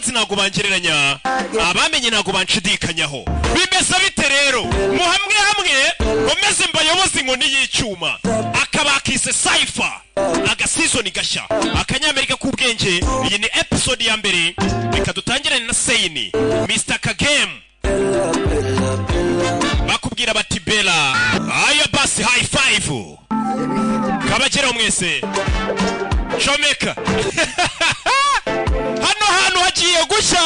Abanzi ntabwo bangereranya, abamenye ntabwo banshidikanyaho. Bimeze bite rero? Muhamwe hamwe nkomeze mbayoboze inkoni y'icyuma. Akabakise Cypher, agasizoni gashya, akanyamerika k'ubwenge. Iyi ni episode ya mbere. Reka dutangirane na Seyini Mr Kagame, bakubwira bati bela aya basi, high five kabageraho mwese. Comeka hano hantu hagiye gushya,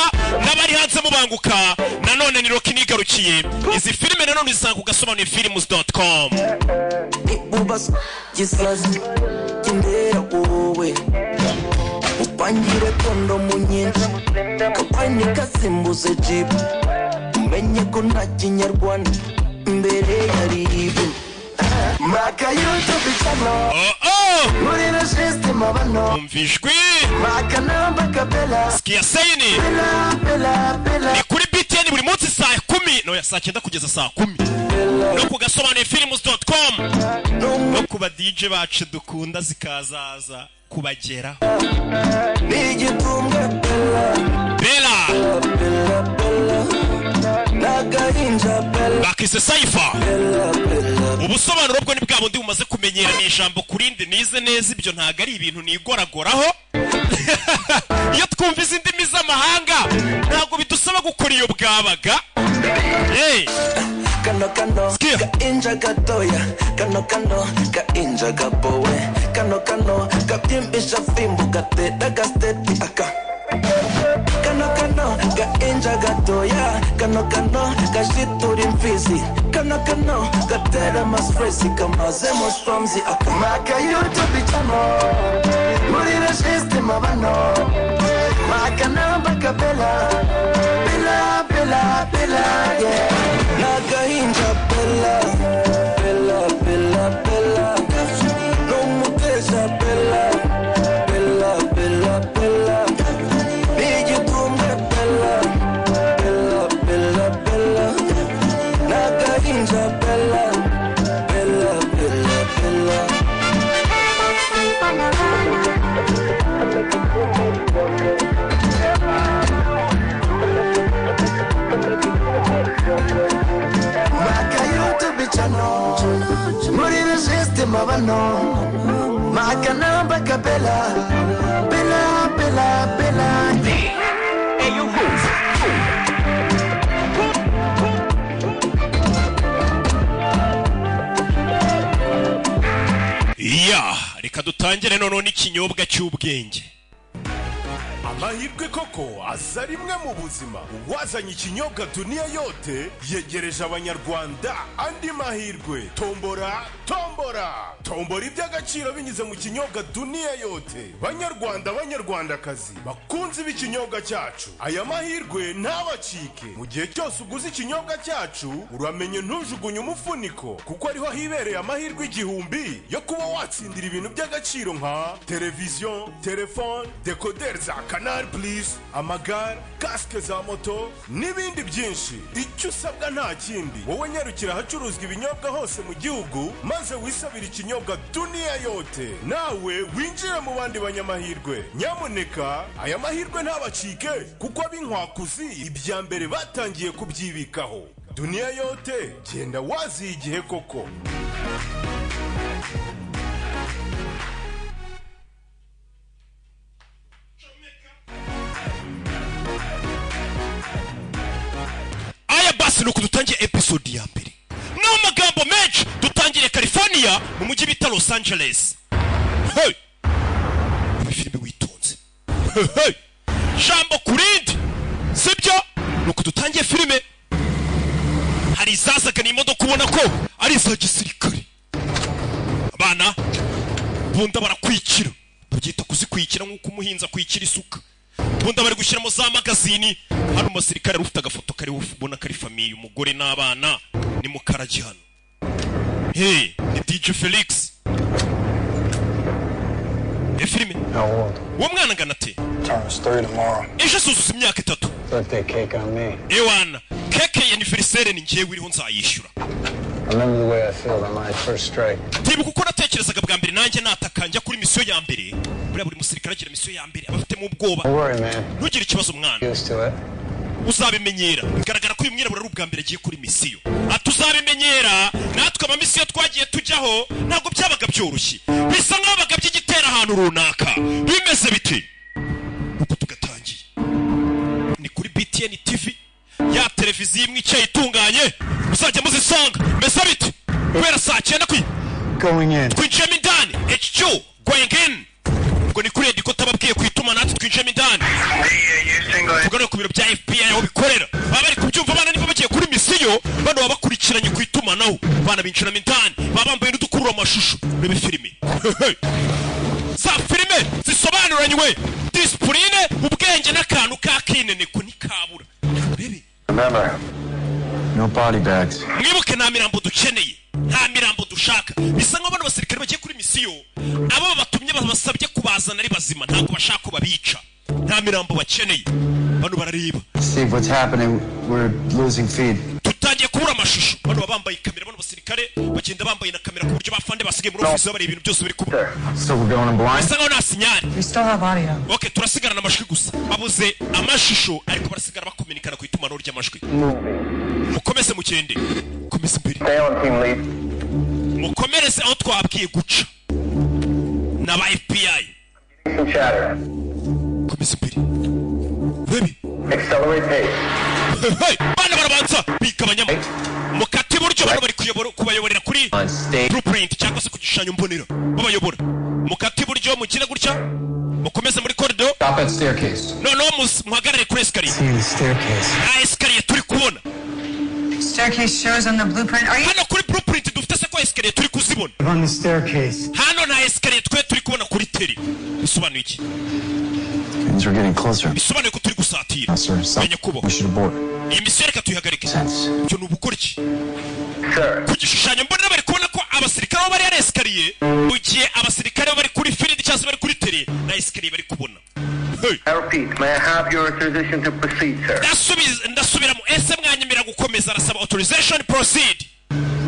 n'abari hanze mubanguka. Nanone ni Rocky nigarukiye. Izi filime nanone uzisanga ku gasobanuye films.com. Bubas gisazi kindera wowe upangire kondomu nyinshi kapani kasimbuze jibu umenye ko nta kinyarwanda imbere ya ribu maka YouTube channel. Oh. Muri system abano. Umva ijwi. Maka namba kapela. Sikia Seyini. Bela bela bela. Ni kuri BTN buri munsi saa 10 no ya saa 9 kugeza saa 10, no ku gasobanuye films.com, no ku ba DJ bacu dukunda zikazaza kubageraho. Nigitumbwe bela. Bela. Bela bela nagahinja bela. Bakise Cypher. Bela bela. Ubusobanuro bwo ni bwa bundi bumaze kumenyera, ni ijambo kurindi nize neza. Ibyo ntabwo ari ibintu nigoragoraho. Iyo twumva izi ndimi z'amahanga ntabwo bidusaba gukora iyo bwabaga. Hey! Kano kano. Sikia. Kainja gatoya kano kano kainja gabowe kano kano kabyimbisha fimbo gatera gasteti aka kano kano kainja gatoya kano kano gashitura imfizi kano kano gatera amaspresi kamazemo stromzi aka maka YouTube channel muri system abano maka namba kapela bela bela bela yeah nagahinja bela bela bela bela n'umutesha bela bela bela bela nigitumbwe bela bela bela bela nagahinja bela bela bela bela. Maka YouTube channel muri system abano maka namba kapela bela bela bela. Ya, reka dutangire noneho n'ikinyobwa cy'ubwenge. Amahirwe koko aza rimwe mu buzima. Uwazanye ikinyobwa Duniya Yote yegereje Abanyarwanda andi mahirwe. Tombora, tombora, tombora iby'agaciro binyuze mu kinyobwa Duniya Yote. Banyarwanda, banyarwandakazi bakunze b'ikinyobwa cyacu, aya mahirwe ntabacike. Mu gihe cyose uguze ikinyobwa cyacu, uramenye ntujugunye umufuniko, kuko ariho hibereye amahirwe 1000 yo kuba watsindira ibintu by'agaciro nka televiziyo, telefone, dekoderi za Canal Plus, amagare, kasike za moto n'ibindi byinshi. Icyo usabwa nta kindi, wowe nyarukira ahacuruzwa ibinyobwa hose mu gihugu maze wisabire ikinyobwa Duniya Yote, nawe winjire mu bandi banyamahirwe. Nyamuneka aya mahirwe ntabacike, kuko ab'inkwakuzi ibya mbere batangiye kubyibikaho. Duniya Yote, genda waziye igihe koko. Aya basi, nuko dutangiye episode ya mbere n'amagambo menshi. Dutangire California mu mujyi bita Los Angeles. Hey! Ibi filime witonze. Hey, hey! Jambo kurindi, sibyo? Nuko dutangiye filime, hari izazaga ni imodoka ubona ko ari iza gisirikare. Abana bunda barakwikira, babyita kuzikwikira nk'uko umuhinzi akwikira isuka. Bunda bari gushyiramo za magazini. Hano umusirikare ufite agafoto kariho ubona kari famille, umugore n'abana, ni mukaragi hano. Hey, ni DJ Felix. E filime. How old? Uwo mwana angana ate? Turns 3 tomorrow. Ejo asuzuza imyaka 3. Birthday cake on me. Ewana, keke ya anniversaire ni njyewe iriho, nzayishyura. Remember the way I felt on my first strike. Ndibuka uko natekereje. Nabitekerezaga bwa mbere nanjye nataka njya kuri misiyo ya mbere. Buriya buri musirikare agira misiyo ya mbere, aba afitemo ubwoba. Don't worry, man. Ntugire ikibazo, mwana. Used to it. Uzabimenyera. Bigaragara ko uyu mwirabura ari ubwa mbere agiye kuri misiyo. Ati uzabimenyera, natwe amamisiyo twagiye tujyaho ntabwo byabaga byoroshye. Bisa nk'aho bagabye igitero ahantu runaka. Bimeze biti uko tugatangiye ni kuri BTN TV, ya televiziyo imwe icyayi itunganye muzajya muzisanga. Meze biti guhera saa 9 kwi Going in. Twinjiyemo indani. HQ going in. Ubwo ni kuri ediko tababwiye ku itumanaho. Twinjiyemo indani, tugane ku biro bya FBI aho bikorera. Baba bari kubyumva abana niba bagiye kuri misiyo. Bano baba bakurikiranye ku itumanaho. Bana binjiramo indani, baba bambaye n'udukurura amashusho. Rebe filime, za filime zisobanuranywe disipurine, ubwenge n'akantu k'akineneko ntikabura. Rebe. Remember, no body bags. Mwibuke, nta mirambo dukeneye, nta mirambo dushaka. Bisa nk'aho bano basirikare bagiye kuri misiyo, abo babatumye babasabye kubazana ari bazima, ntabwo bashaka ko babica. Nta mirambo bakeneye. Bano barareba. Steve, what's happening? We're losing feed. Tutangiye kubura amashusho. Bano baba bambaye kamera. Bano basirikare bagenda bambaye na kamera ku buryo bafande basigaye muri ofisi bareba ibintu byose biri kuba. So we're going in blind? Bisa nkaho nta signal. We still have audio. OK, turasigarana amajwi gusa. Babuze amashusho, ariko barasigara bakominikana ku itumanaho ry'amajwi. Mukomeze mugende, mukomeze imbere. Stay on, team lead. Mukomereze aho twabwiye guca n'aba FBI. Some chatter. Komeza imbere, baby. Accelerate pace. Hey, bana barabanza bigabanyamo mukati iburyo. Bano bari kubayoborera kuri blueprint cyangwa se ku gishushanyo mbonera babayobora. Mukati iburyo, mugire gutya, mukomeze muri corridor. Stop at staircase. Noneho muhagarare kuri escalier. See the staircase. Nta escalier turi kubona. Staircase shows on the blueprint. Are you? Hano kuri blueprint dufite se ko escalier turi kuzibona? On the staircase. Hano nta escalier twe turi kubona kuri teri. Bisobanuye iki? Things are getting closer. Bisobanuye ko turi gusatira. Sir, Menya kubaho. we should abort. Iyi misiyo reka tuyihagarike. Sense. Ibyo ni ubugoryi. Ku gishushanyo mbonera bari kubona ko abasirikare bo bari ari escalier, mu gihe abasirikare bo bari kuri field cyangwa se bari kuri teri na escalier bari kubona. Hey. I repeat, may I have your authorization to proceed, sir? Ndasubiramo, ese mwanyemera gukomeza? Arasaba authorization proceed,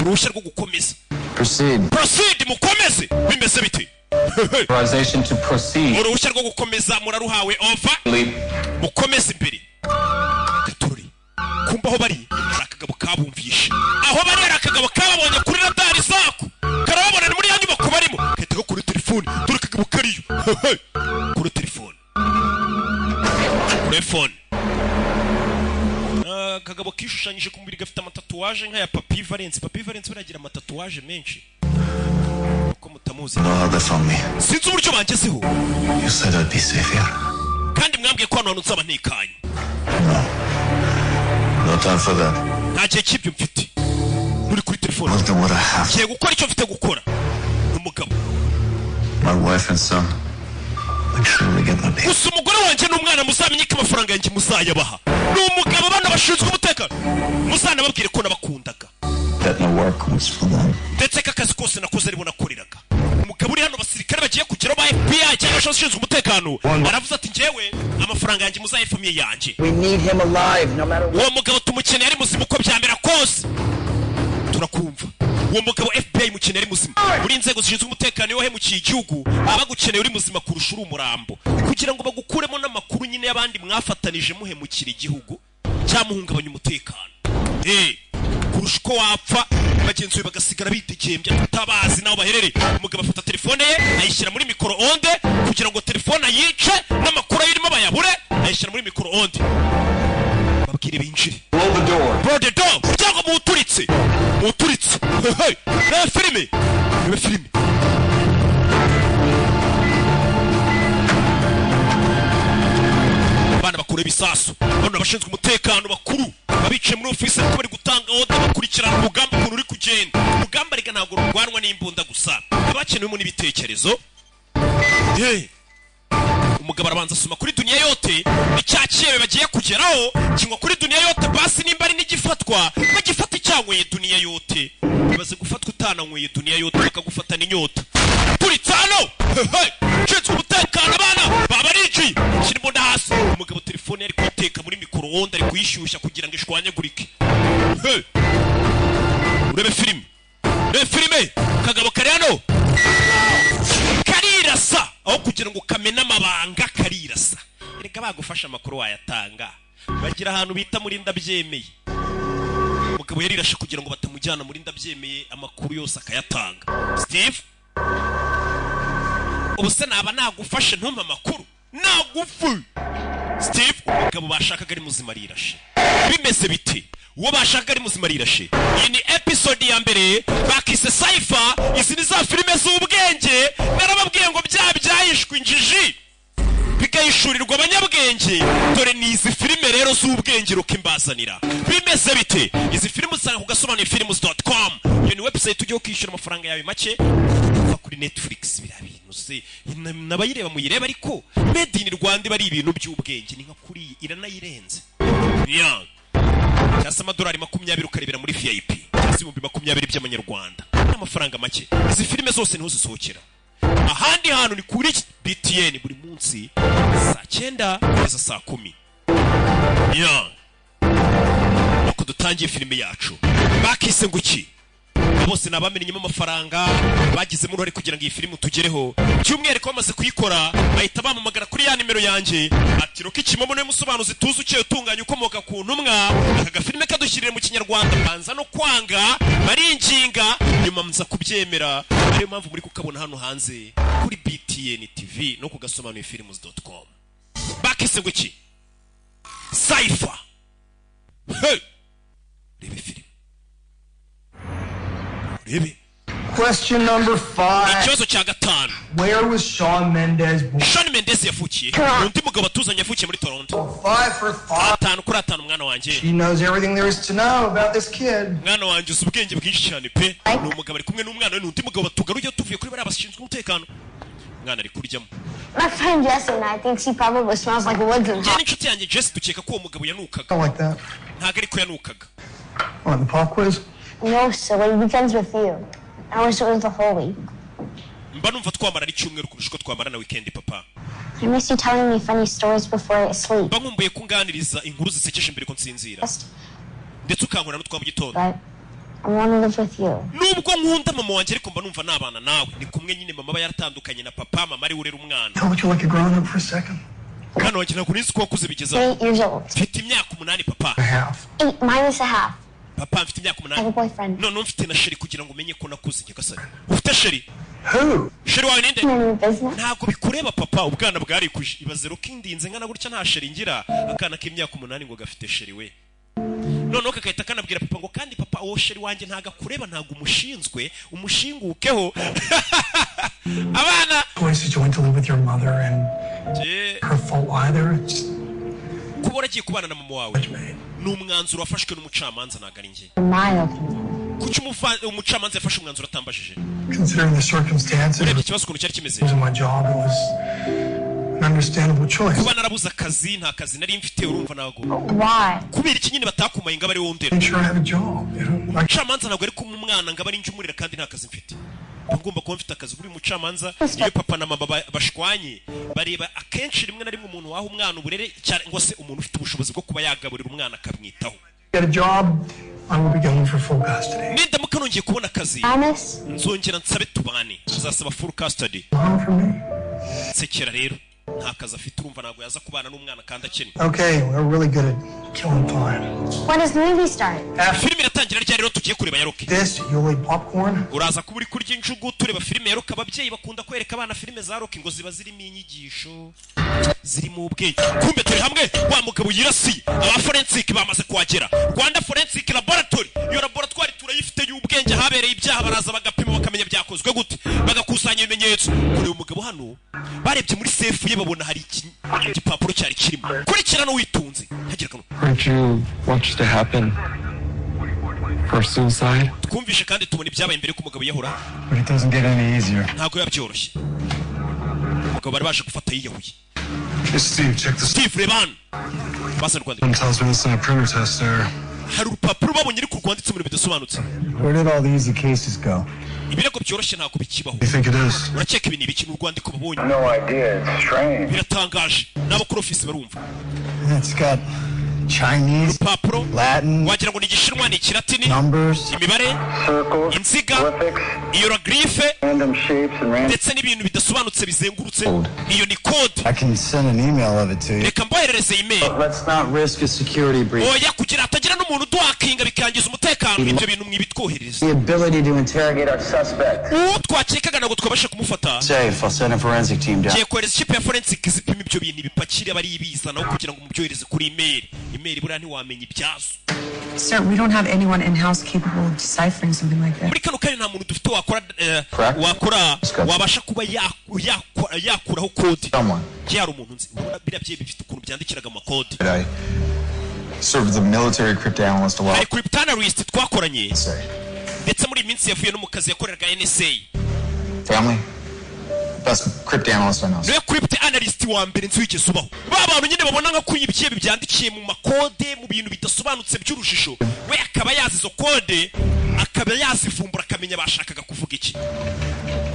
uruhushya rwo gukomeza. Proceed. Proceed, mukomeze. Bimeze bite? Hey. Authorization to proceed. Uruhushya rwo gukomeza muraruhawe, over. Lead. Mukomeze imbere. Gatururi kumva aho bari hari akagabo kabumvishe. Aho bari hari akagabo kababonye kuri radari zako, karababona. Ni muri ya nyubako barimo, gahita gakura telefone. Dore akagabo kariyo kuri telefone, kuri phone. Akagabo kishushanyije ku mubiri, gafite amatatouage nk'aya Papi Valence. Papi Valence baragira amatatouage menshi, uko mutamuzi. Know how they found me. Sinzi uburyo bangezeho. You said I'd be safe here. Kandi mwambwiye ko hano hantu nzaba ntekanye. No time for that. Nta gihe cy'ibyo mfite. Uri kuri telefone. I'll do what I have. Ngiye gukora icyo mfite gukora. Ni umugabo. My wife and son. Make sure they get my pay. Gusa umugore wanjye n'umwana muzamenye ko amafaranga yanjye muzayabaha. Ni umugabo. Bana bashinzwe umutekano muzanababwire ko nabakundaga. That my work was for them. Ndetse ko akazi kose nakoze aribo nakoreraga. Umugabo uri hano, basirikare bagiye kugeraho ba FBI cyangwa se abashinzwe umutekano, aravuze ati njyewe amafaranga yanjye muzahe famille yanjye. We need him alive, no matter what. Uwo mugabo tumukeneye ari muzima uko byamera kose. Turakumva. Uwo mugabo FBI mukeneye ari muzima. Muri inzego zishinzwe umutekano, iyo wahemukiye igihugu baba bagukeneye uri muzima kurusha uri umurambo, kugira ngo bagukuremo n'amakuru nyine y'abandi mwafatanije muhemukira igihugu cyangwa muhungabanya umutekano, kurusha uko wapfa bagenzi be bagasigara bitegembya tutabazi n'aho baherereye. Umugabo afata telefone ye ayishyira muri micro-onde kugira ngo telefone ayice n'amakuru ayirimo bayabure. Ayishyira muri micro-onde, babwire binjire. Blow the door. Blow the door, umuryango muwuturitse, muwuturitse. Hey, reba filime, reba filime. Abana bakura ibisasu. Bano abashinzwe umutekano bakuru babicaye muri ofisi, ariko bari gutanga order, bakurikirana urugamba ukuntu uri kugenda. Urugamba rega ntabwo rurwanwa n'imbunda gusa, haba hakenewemo n'ibitekerezo. Hey. Umugabo arabanza asoma kuri Dunia Yote icya kirebe bagiye kugeraho kinywa kuri Dunia Yote. Basi nimba ari n'igifatwa bagifata icyanyweye Dunia Yote. Ibaze gufatwa utananyweye Dunia Yote, bakagufatana inyota. Turitse hano. Hey, ushinzwe umutekano, abana baba barinjiye. Shyira imbunda hasi. Umugabo telefone ari kuyiteka muri micro-onde, ari kuyishyushya kugira ngo ishwanyagurike. Hey. Urebe filime, urebe filime. Kagabo kari hano. Aho kugira ngo kamene amabanga, karirasa. Reka bagufasha, amakuru wayatanga. Bagira ahantu bita muri ndabyemeye. Umugabo yarirashe kugira ngo batamujyana muri ndabyemeye, amakuru yose akayatanga. Steve, ubu se naba nagufashe ntumpe amakuru nagufu? Steve, umugabo bashakaga ari muzima arirashe. Bimeze biti? Uwo bashakaga ari muzima arirashe. Iyi ni episode ya mbere, bakise Cipher. Izi ni za filime z'ubwenge narababwiye ngo bya byahishwe injiji bigahishurirwa abanyabwenge. Dore ni izi filime rero z'ubwenge ruko imbazanira. Bimeze bite? Izi filime usanga ku gasobanuye films.com. Iyo ni website ujyaho ukishyura amafaranga yawe make, uva kuri Netflix. Biriya bintu se n'abayireba muyireba, ariko made in Rwanda iba ari ibintu by'ubwenge, ni nka kuriyi iranayirenze. Yeah. Cyangwa se amadolari 20 ukarebera muri VIP, cyangwa se 20,000 by'amanyarwanda. Ni amafaranga make. Izi filime zose niho zisohokera. Ahandi hantu ni kuri BTN buri munsi saa 9 kugeza saa 10. Yeah. Nuko dutangiye filime yacu, bakise ngo iki? Bose ni abamenyemo amafaranga, bagizemo uruhare kugira ngo iyi filime tugereho. By'umwihariko bamaze kuyikora bahita bampamagara kuri ya nimero yanjye, ati: "Rocky Kimomo niwe musobanuzi tuzi ukeye utunganya ukomoka ku ntumwa, aka gafilime kadushyirire mu Kinyarwanda." Banza no kwanga, baringinga, nyuma nza kubyemera. Ariyo mpamvu muri kukabona hano hanze kuri BTN TV no ku gasobanuye films.com. Bakise ngo iki? Cipher. Hey! Rebe filime, urebe. Question number 5. Ikibazo cya 5. Where was Shawn Mendes born? Shawn Mendes yavukiye, undi mugabo atuzanye, yavukiye muri Toronto. 5 for 5. 5 kuri 5, mwana wanjye. She knows everything there is to know about this kid. Mwana wanjye, uzi ubwenge bwinshi cyane pe. Ni umugabo ari kumwe n'umwana we, ni undi mugabo batugaruye tuvuye kuri bariya bashinzwe umutekano. Umwana ari kuryamo. My friend Jesse and I think she probably smells like woods and Njye n'inshuti yanjye Jesse dukeka ko uwo mugabo yanukaga. I like that. Ntabwo ariko yanukaga. On the pop quiz? No, silly. Weekends with you. I wish it was the whole week. Mba numva twamara n'icyumweru kurusha uko twamara na weekend, papa. I miss you telling me funny stories before I sleep. Mba nkumbuye kunganiriza inkuru zisekeje mbere ko nsinzira, ndetse ukankora n'utwa mu gitondo. But I want to live with you. Nubwo nkunda mama wanjye, ariko mba numva nabana nawe. Ni kumwe nyine mama aba yaratandukanye na papa, mama ari we urera umwana. Don't you like a grown up for a second? Mwana wanjye, ntabwo nizi ko wakuze bigeze aho. 8 years old. Mfite imyaka 8, papa. A half. 8 minus a half. Papa, mfite imyaka I 8. have a boyfriend. Noneho mfite na chéri, kugira ngo umenye ko nakuze. Nyagasani, ufite chéri? Who? Chéri wawe ninde? None of your business. Ntabwo bikureba, papa. Ubwana bwarikuje. Ibaze ruko indinze nkana gutya nta chéri ngira. Akana k'imyaka 8 ngo gafite chéri we. Noneho kakahita kanabwira papa ngo: "Kandi papa, uwo chéri wanjye ntabwo akureba, ntabwo umushinzwe, umushingukeho." Abana. Choice that you went to live with your mother and Je- her fault either. It's Kuba waragiye kubana na mama wawe ni umwanzuro wafashwe n'umucamanza, ntabwo ari njye. In my opinion. Kuki umucamanza yafashe umwanzuro atambajije? Considering the circumstances, Urebye ikibazo ukuntu cyari kimeze, losing my job, it was an understandable choice. Kuba narabuze akazi, nta kazi nari mfite, urumva ntabwo Why? Kubera iki nyine batakumaye ngo abe ari wowe undera? Make sure I have a job, you know? Like, Umucamanza ntabwo ari kumwe umwana ngo abe ari njye umurera kandi nta kazi mfite. Mba ngomba kuba mfite akazi. Buri mucamanza, iyo papa na mama bashwanye, bareba akenshi rimwe na rimwe umuntu waha umwana uburere, cyangwa se umuntu ufite ubushobozi bwo kuba yagaburira umwana akamwitaho. Get a job, I will be going for full custody. Nindamuka nongeye kubona akazi, Promise? nzongera nsabe tubane, nzasaba full custody. Home for me. Nsekera rero, nta kazi afite, urumva ntabwo yaza kubana n'umwana kandi akennye. Okay, we're really good at killing time. When does the movie start? Filime iratangira ryari rero tugiye kureba ya Rocky? This, you'll eat popcorn. Uraza kuba uri kurya injugu tureba filime ya Rocky. Ababyeyi bakunda kwereka abana filime za Rocky, ngo ziba zirimo inyigisho, zirimo ubwenge. Kumbe turi hamwe wa mugabo yirasiye, aba forensic bamaze kuhagera, Rwanda Forensic Laboratory. Iyo laboratoire turayifite y'ubwenge. Habereye ibyaha baraza bagapima, bakamenya byakozwe gute, bagakusanya ibimenyetso. Kureba umugabo hano, barebye muri safe ye babona hari igipapuro cyari kirimo. Kurikirana witunze, hagira akantu. Heard you watched it happen for suicide. Twumvishe kandi tubona ibyabaye mbere y'uko umugabo yiyahura. But it doesn't get any easier. Ntabwo biba byoroshye. Umugabo bari baje gufata yiyahuye. Hey, Steve, check this. Steve, reba hano basa rwandiko. One tells me this is a printer test error. Hari urupapuro babonye ariko rwanditse mu bintu bidasobanutse. Where did all the easy cases go? Ibirego byoroshye ntabwo bikibaho. You think it is? Urakeka ibi ni ibiki? Ni urwandiko babonye. No idea. It's strange. Biratangaje, n'abo kuri ofisi barumva. It's got Chinese, Urupapuro Latin, wagira ngo ni Igishinwa, ni Ikilatini, numbers. imibare, Circles, inziga, glyphics, hieroglyphe, random shapes, and random ndetse n'ibintu bidasobanutse bizengurutse. Iyo ni code. I can send an email of it to you. Reka mboherereze email. Let's not risk a security breach. Oya, kugira hatagira n'umuntu uduhakinga bikangiza umutekano, ibyo bintu mwibitwoherereza. The ability to interrogate interrogate our suspect. Uwo twakekaga ntabwo twabasha kumufata. Safe. I'll send a forensic team down. Ngiye kohereza ikipe ya forensic zipima ibyo bintu, ibipakire aba ari ibizanaho kugira ngo mubyohereze kuri email. Email buriya ntiwamenya ibyazo. Sir, we don't have anyone in house capable of deciphering something like that. Muri kano kanya nta muntu dufite wakora Correct. wakora Scott. wabasha kuba yakuraho code. Someone. Njye hari umuntu nzi. Ubona biriya byebi bifite ukuntu byandikiraga amakode. I served as a military cryptanalyst a while. Hari cryptanalyst twakoranye, Say. ndetse muri iyi minsi yavuye no mu kazi, yakoreraga NSA. Family? Best cryptanalyst I know. Niwe cryptanalyst wa mbere nzi wigeze ubaho. Ba bantu nyine babona nka ko ibyebe byandikiye mu makode, mu bintu bidasobanutse by'urujijo, we akaba yazi izo kode, akaba yazivumbura, akamenya bashakaga kuvuga iki.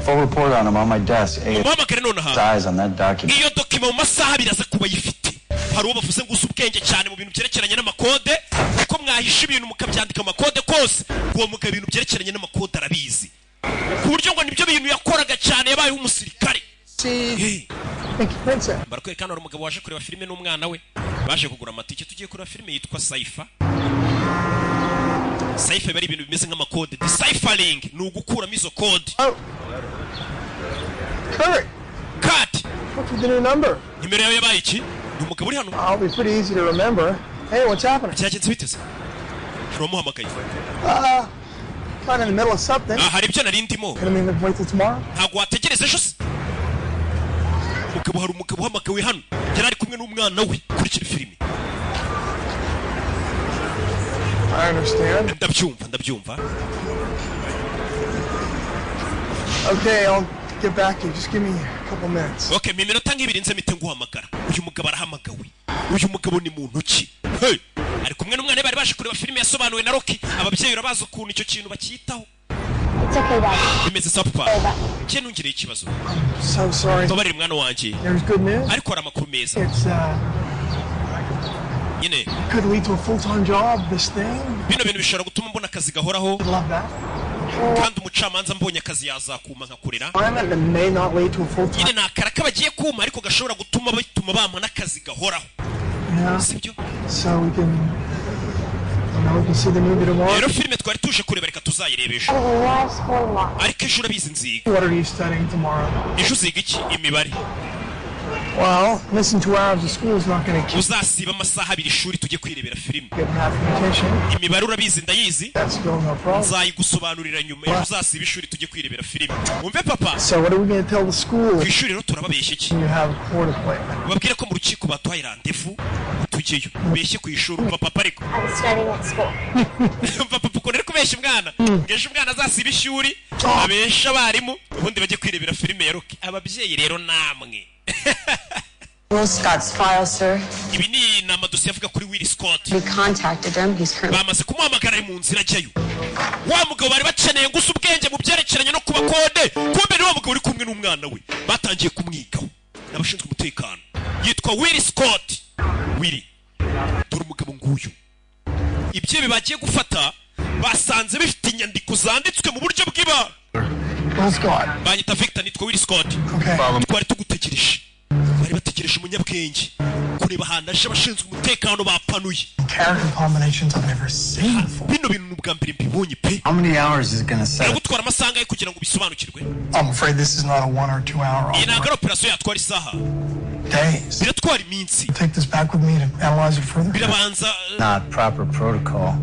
Full report on him on my desk. Umuhamagare nonaha. Eyes on that document. Iyo document mu masaha 2 aza kuba ayifite. Hari uwo bavuze ngo uzi ubwenge cyane mu bintu byerekeranye n'amakode, kuko mwahisha ibintu mukabyandika amakode kose, uwo mugabo ibintu byerekeranye n'amakode arabizi, ku buryo ngo nibyo bintu yakoraga cyane, yabayeho umusirikare. Hey. Barakwereka hano hari umugabo waje kureba filime n'umwana we, baje kugura amatike. Tugiye kureba filime yitwa Cipher. Cipher biba ari ibintu bimeze nk'amakode. Deciphering ni ugukuramo izo kode. Kurt, Kurt, what's with the new number? Nimero yawe yabaye iki? Ni umugabo uri hano. I'll be pretty easy to remember. Hey, what's happening? Byagenze biteze? Hari uwamuhamagaye. Kind of in the middle of something. Ah, hari ibyo nari ndimo. Gonna mean wait till tomorrow? Ntabwo wategereza ejo se? Umugabo, hari umugabo uhamagawe hano, yari ari kumwe n'umwana we. Kurikira filime. I understand. Ndabyumva, ndabyumva. Okay, I'll get back to you. Just give me a couple minutes. Okay, mu minota nk'ibiri nze mpite nguhamagara. Uyu mugabo arahamagawe. Uyu mugabo ni muntu ki? Hey! Ari kumwe n'umwana we, bari baje kureba filime yasobanuwe na Rocky. Ababyeyi urabazi ukuntu icyo kintu bacyitaho. It's okay, Dad. Bimeze sawa, papa. Njye ntungire ikibazo. So sorry. Mbabarire, mwana wanjye. There's good news. Ariko hari amakuru meza. It's Nyine could lead to a full-time job. This thing. bino bintu bishobora gutuma mbona akazi gahoraho. I'd love that. Kandi umucamanza mbonye akazi yazakuma nkakorera. Assignment that may not lead to a full-time. Nyine ni akaraka bagiye kuma, ariko gashobora gutuma bituma bampa n'akazi gahoraho. Yeah. Sibyo? So we can, we can see the movie tomorrow. Rero filime twari tuje kureba, reka tuzayireba ejo. I love school tomorrow. Ariko ejo urabizi nziga. What are you studying tomorrow? Ejo uziga iki? Imibare. Well, missing 2 hours of school is not going to keep Uzasiba amasaha 2 ishuri tujye kwirebera filime. good mathematician. Imibare urabizi ndayizi. That's still no problem. Nzayigusobanurira nyuma. Ejo uzasiba ishuri tujye kwirebera filime, wumve papa. So what are we going to tell the school Ku ishuri rero turababeshya iki? when you have a court appointment? Babwire ko mu rukiko baduhaye randevu, tujyeyo. Ubeshye ku ishuri. Umva papa ariko. I'm studying at school. Umva papa ukuntu ari kubeshya umwana, ngo ejo umwana azasiba ishuri, abeshe abarimu, ubundi bajye kwirebera filime ya Rocky. Ababyeyi rero namwe. Will Scott's file, sir. Ibi ni amadosiye avuga kuri Will Scott. We contacted him. He's currently Bamaze kumuhamagara, ari mu nzira ajyayo. Wa mugabo bari bakeneye gusa ubwenge mu byerekeranye no kuba kode, kumbe ni wa mugabo uri kumwe n'umwana we, batangiye kumwigaho n'abashinzwe umutekano. Yitwa Will Scott. Will, dore umugabo nguyu. Ibyo bagiye gufata basanze bifite inyandiko zanditswe mu buryo bw'ibanga. Will Scott. Banyita Victor, nitwa Will Scott. Okay. Twari tugutegereje. Bari bategereje umunyabwenge kureba ahantu aje. Abashinzwe umutekano bapanuye. Character combinations I've never seen before. Bino bintu ni ubwa mbere mbibonye pe. How many hours is it gonna set? Biragutwara amasaha angahe kugira ngo ubisobanukirwe? I'm afraid this is not a 1 or 2 hour Iyi ntabwo ari operasiyo yatwara isaha. days. Biratwara iminsi. Take this back with me to analyze it further. Birabanza. Not proper protocol.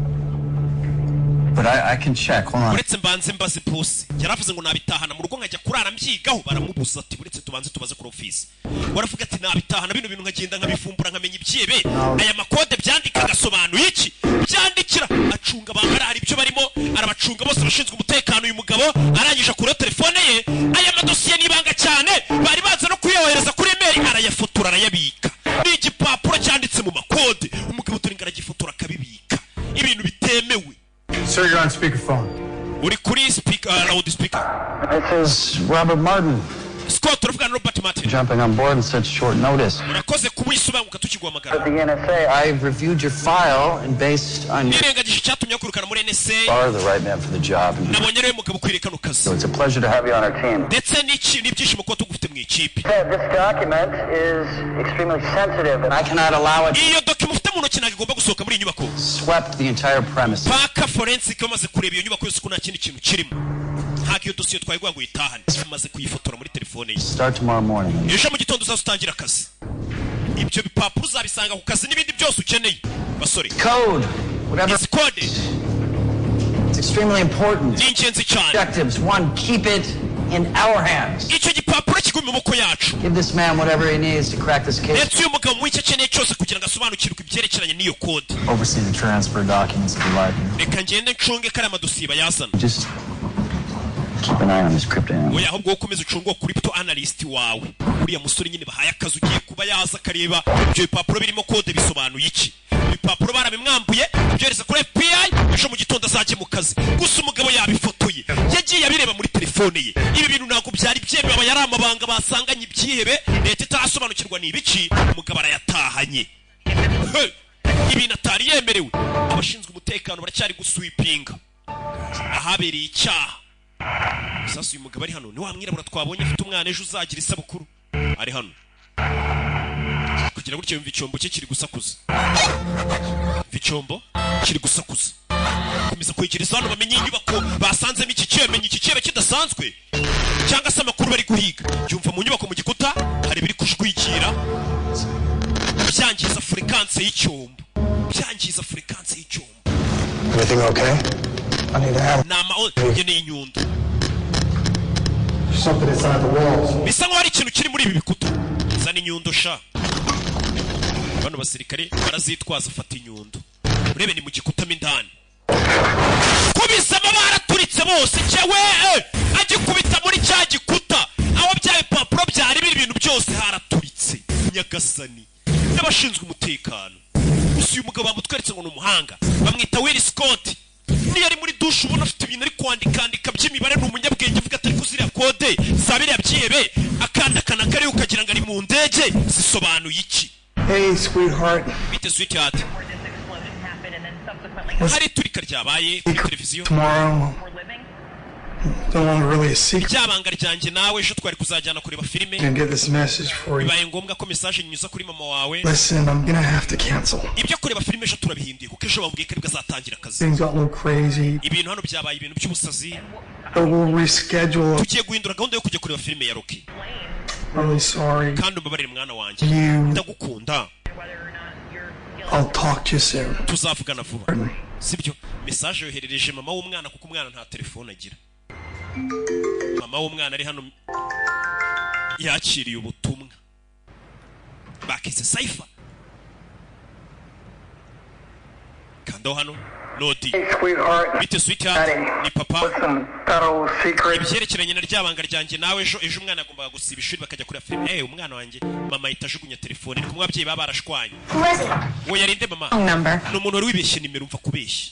But I can check. Hold on. Uretse mbanze mbaze boss. Yaravuze ngo nabitahana mu rugo nkajya kurara mbyigaho, baramubuza ati uretse tubanze tubaze kuri office. Waravuga ati nabitahana bino bintu nkagenda nkabivumbura, nkamenya ibyebe aya makode byandika agasobanuye iki byandikira. Acunga abantu, hari ibyo barimo arabacunga bose, abashinzwe umutekano. Uyu mugabo arangije akuraho telefone ye. Aya madosiye ni ibanga cyane, bari baza no kuyohereza kuri email, arayafotora arayabika. Ni igipapuro cyanditse mu makode. Umugabo dore ngo aragifotora akabibika, ibintu bitemewe. Sir, you're on speakerphone. Uri kuri speaker, loud speaker. This is Robert Martin. Scott, turavugana na Robert Scott Martin. Jumping on board in such short notice. Urakoze kuba uyisobanguka tukiguhamagara. At the NSA, I've reviewed your file and based on your Nirengagije icyatumye bakwirukana muri NSA, are the right man for the job. And nabonye ariwe mugabo ukwiriye kano kazi. so it's a pleasure to have have you on our team. Ndetse n'ibyishimo kuba tugufite mu ikipe. Said this document is extremely sensitive, and I cannot allow it Iyo document ufite mu ntoki ntabwo igomba gusohoka muri iyi nyubako. Swept the entire premise. Paka forensic bamaze kureba iyo nyubako yose ko nta kindi kintu kirimo, ntabwo iyo dosiye twayiguha ngo uyitahane. Amaze kuyifotora muri telefone ye. Start tomorrow morning. Ejo mu gitondo uzaza utangira akazi. Ibyo bipapuro uzabisanga ku kazi n'ibindi byose ukeneye, basore. Code, whatever. Izi kode It's extremely important. ni ingenzi cyane. Objectives. One, keep it in our hands. Icyo gipapuro kigume mu maboko yacu. Give this man whatever he needs to crack this case. Ndetse uyu mugabo muhe icyo akeneye cyose kugira ngo asobanukirwe ibyerekeranye n'iyo kode. Oversee the transfer documents if you like. Reka ngende ncunge kariya madosiye bayazana. Just keep an eye on this crypto analyst. Oya, ahubwo wowe ukomeze ucunge uwo crypto analyst wawe, uriya musore nyine bahaye akazi ugiye kuba yaza akareba ibyo bipapuro birimo kode bisobanuye iki. Ibipapuro barabimwambuye, abyohereza kuri FBI. Ejo mu gitondo azajye mu kazi. Gusa umugabo yabifotoye, yagiye abireba muri telefone ye. Ibi bintu ntabwo byari byemewe, aba yari amabanga basanganye ibyihebe leta itarasobanukirwa ni ibiki. Umugabo arayatahanye. Hey! Ibintu atari yemerewe. Abashinzwe umutekano baracyari guswipinga ahabereye icyaha. Sasa uyu mugabo ari hano ni wa mwirabura twabonye afite umwana ejo uzagira isabukuru. Ari hano kugira gutyo yumva icyombo cye kiri gusakuza, yumva icyombo kiri gusakuza. Komeza kwegereza hano bamenye inyubako basanzemo iki cyebe, iki cyebe kidasanzwe cyangwa se amakuru bari guhiga. Yumva mu nyubako mu gikuta hari ibiri kujwikira, byangiza fréquence y'icyombo, byangiza fréquence y'icyombo. Everything okay? I need a hammer. Ni ama nkeneye inyundo. Something inside the walls. Bisa nkaho hari ikintu kiri muri ibi bikuta. Zana inyundo sha. Bano basirikare barazitwaza. Fata inyundo urebe ni mu gikuta mo indani. Kubisamo baraturitse bose cyewe. Agikubita muri cya gikuta aho bya bipapuro byari biri, ibintu byose haraturitse. Nyagasani n'abashinzwe umutekano. Gusa uyu mugabo bamutweretse ngo ni umuhanga, bamwita Will Scott. Niyo ari muri dushe ubona afite ibintu ari kwandikandika by'imibare. Ni umunyabwenge. Uvuga ati: "Ariko ziriya kode za biriya byihebe," akandakana kariho ukagira ngo ari mu ndege, zisobanuye iki? Hey, sweetheart. Bite, sweetheart? Hari iturika ryabaye kuri televiziyo. Tomorrow. No longer really a secret. Ryabanga ryanjye nawe, ejo twari kuzajyana kureba filime. I'm gonna get this message for you. Bibaye ngombwa ko message nyuza kuri mama wawe. Listen, I'm gonna have to cancel. Ibyo kureba filime ejo turabihinduye, kuko ejo bambwiye ko aribwo azatangira akazi. Things got a little crazy, Ibintu hano byabaye ibintu by'ubusazi. but we'll reschedule. Tugiye guhindura gahunda yo kujya kureba filime ya Rocky. Really sorry. Kandi umbabarire, mwana wanjye. You. Ndagukunda. I'll talk to you soon. Tuzavugana vuba, sibyo? Message yoherereje mama w'umwana, kuko umwana nta telefone agira. Mama w'umwana ari hano yakiriye ubutumwa bakise cipher. Kandaho hano nodi. Sweetheart. Bite, sweetheart? Ni papa. Listen, federal secret. Ibyerekeranye na ryabanga ryanjye nawe, ejo, ejo umwana yagombaga gusiba ishuri bakajya kureba filime. Umwana wanjye, mama ahita ajugunya telefone. Ni kumwe ababyeyi baba barashwanye. Who was it? Uwo yarinde mama? Wrong number. Ni umuntu wari wibeshye nimero. Umva kubeshya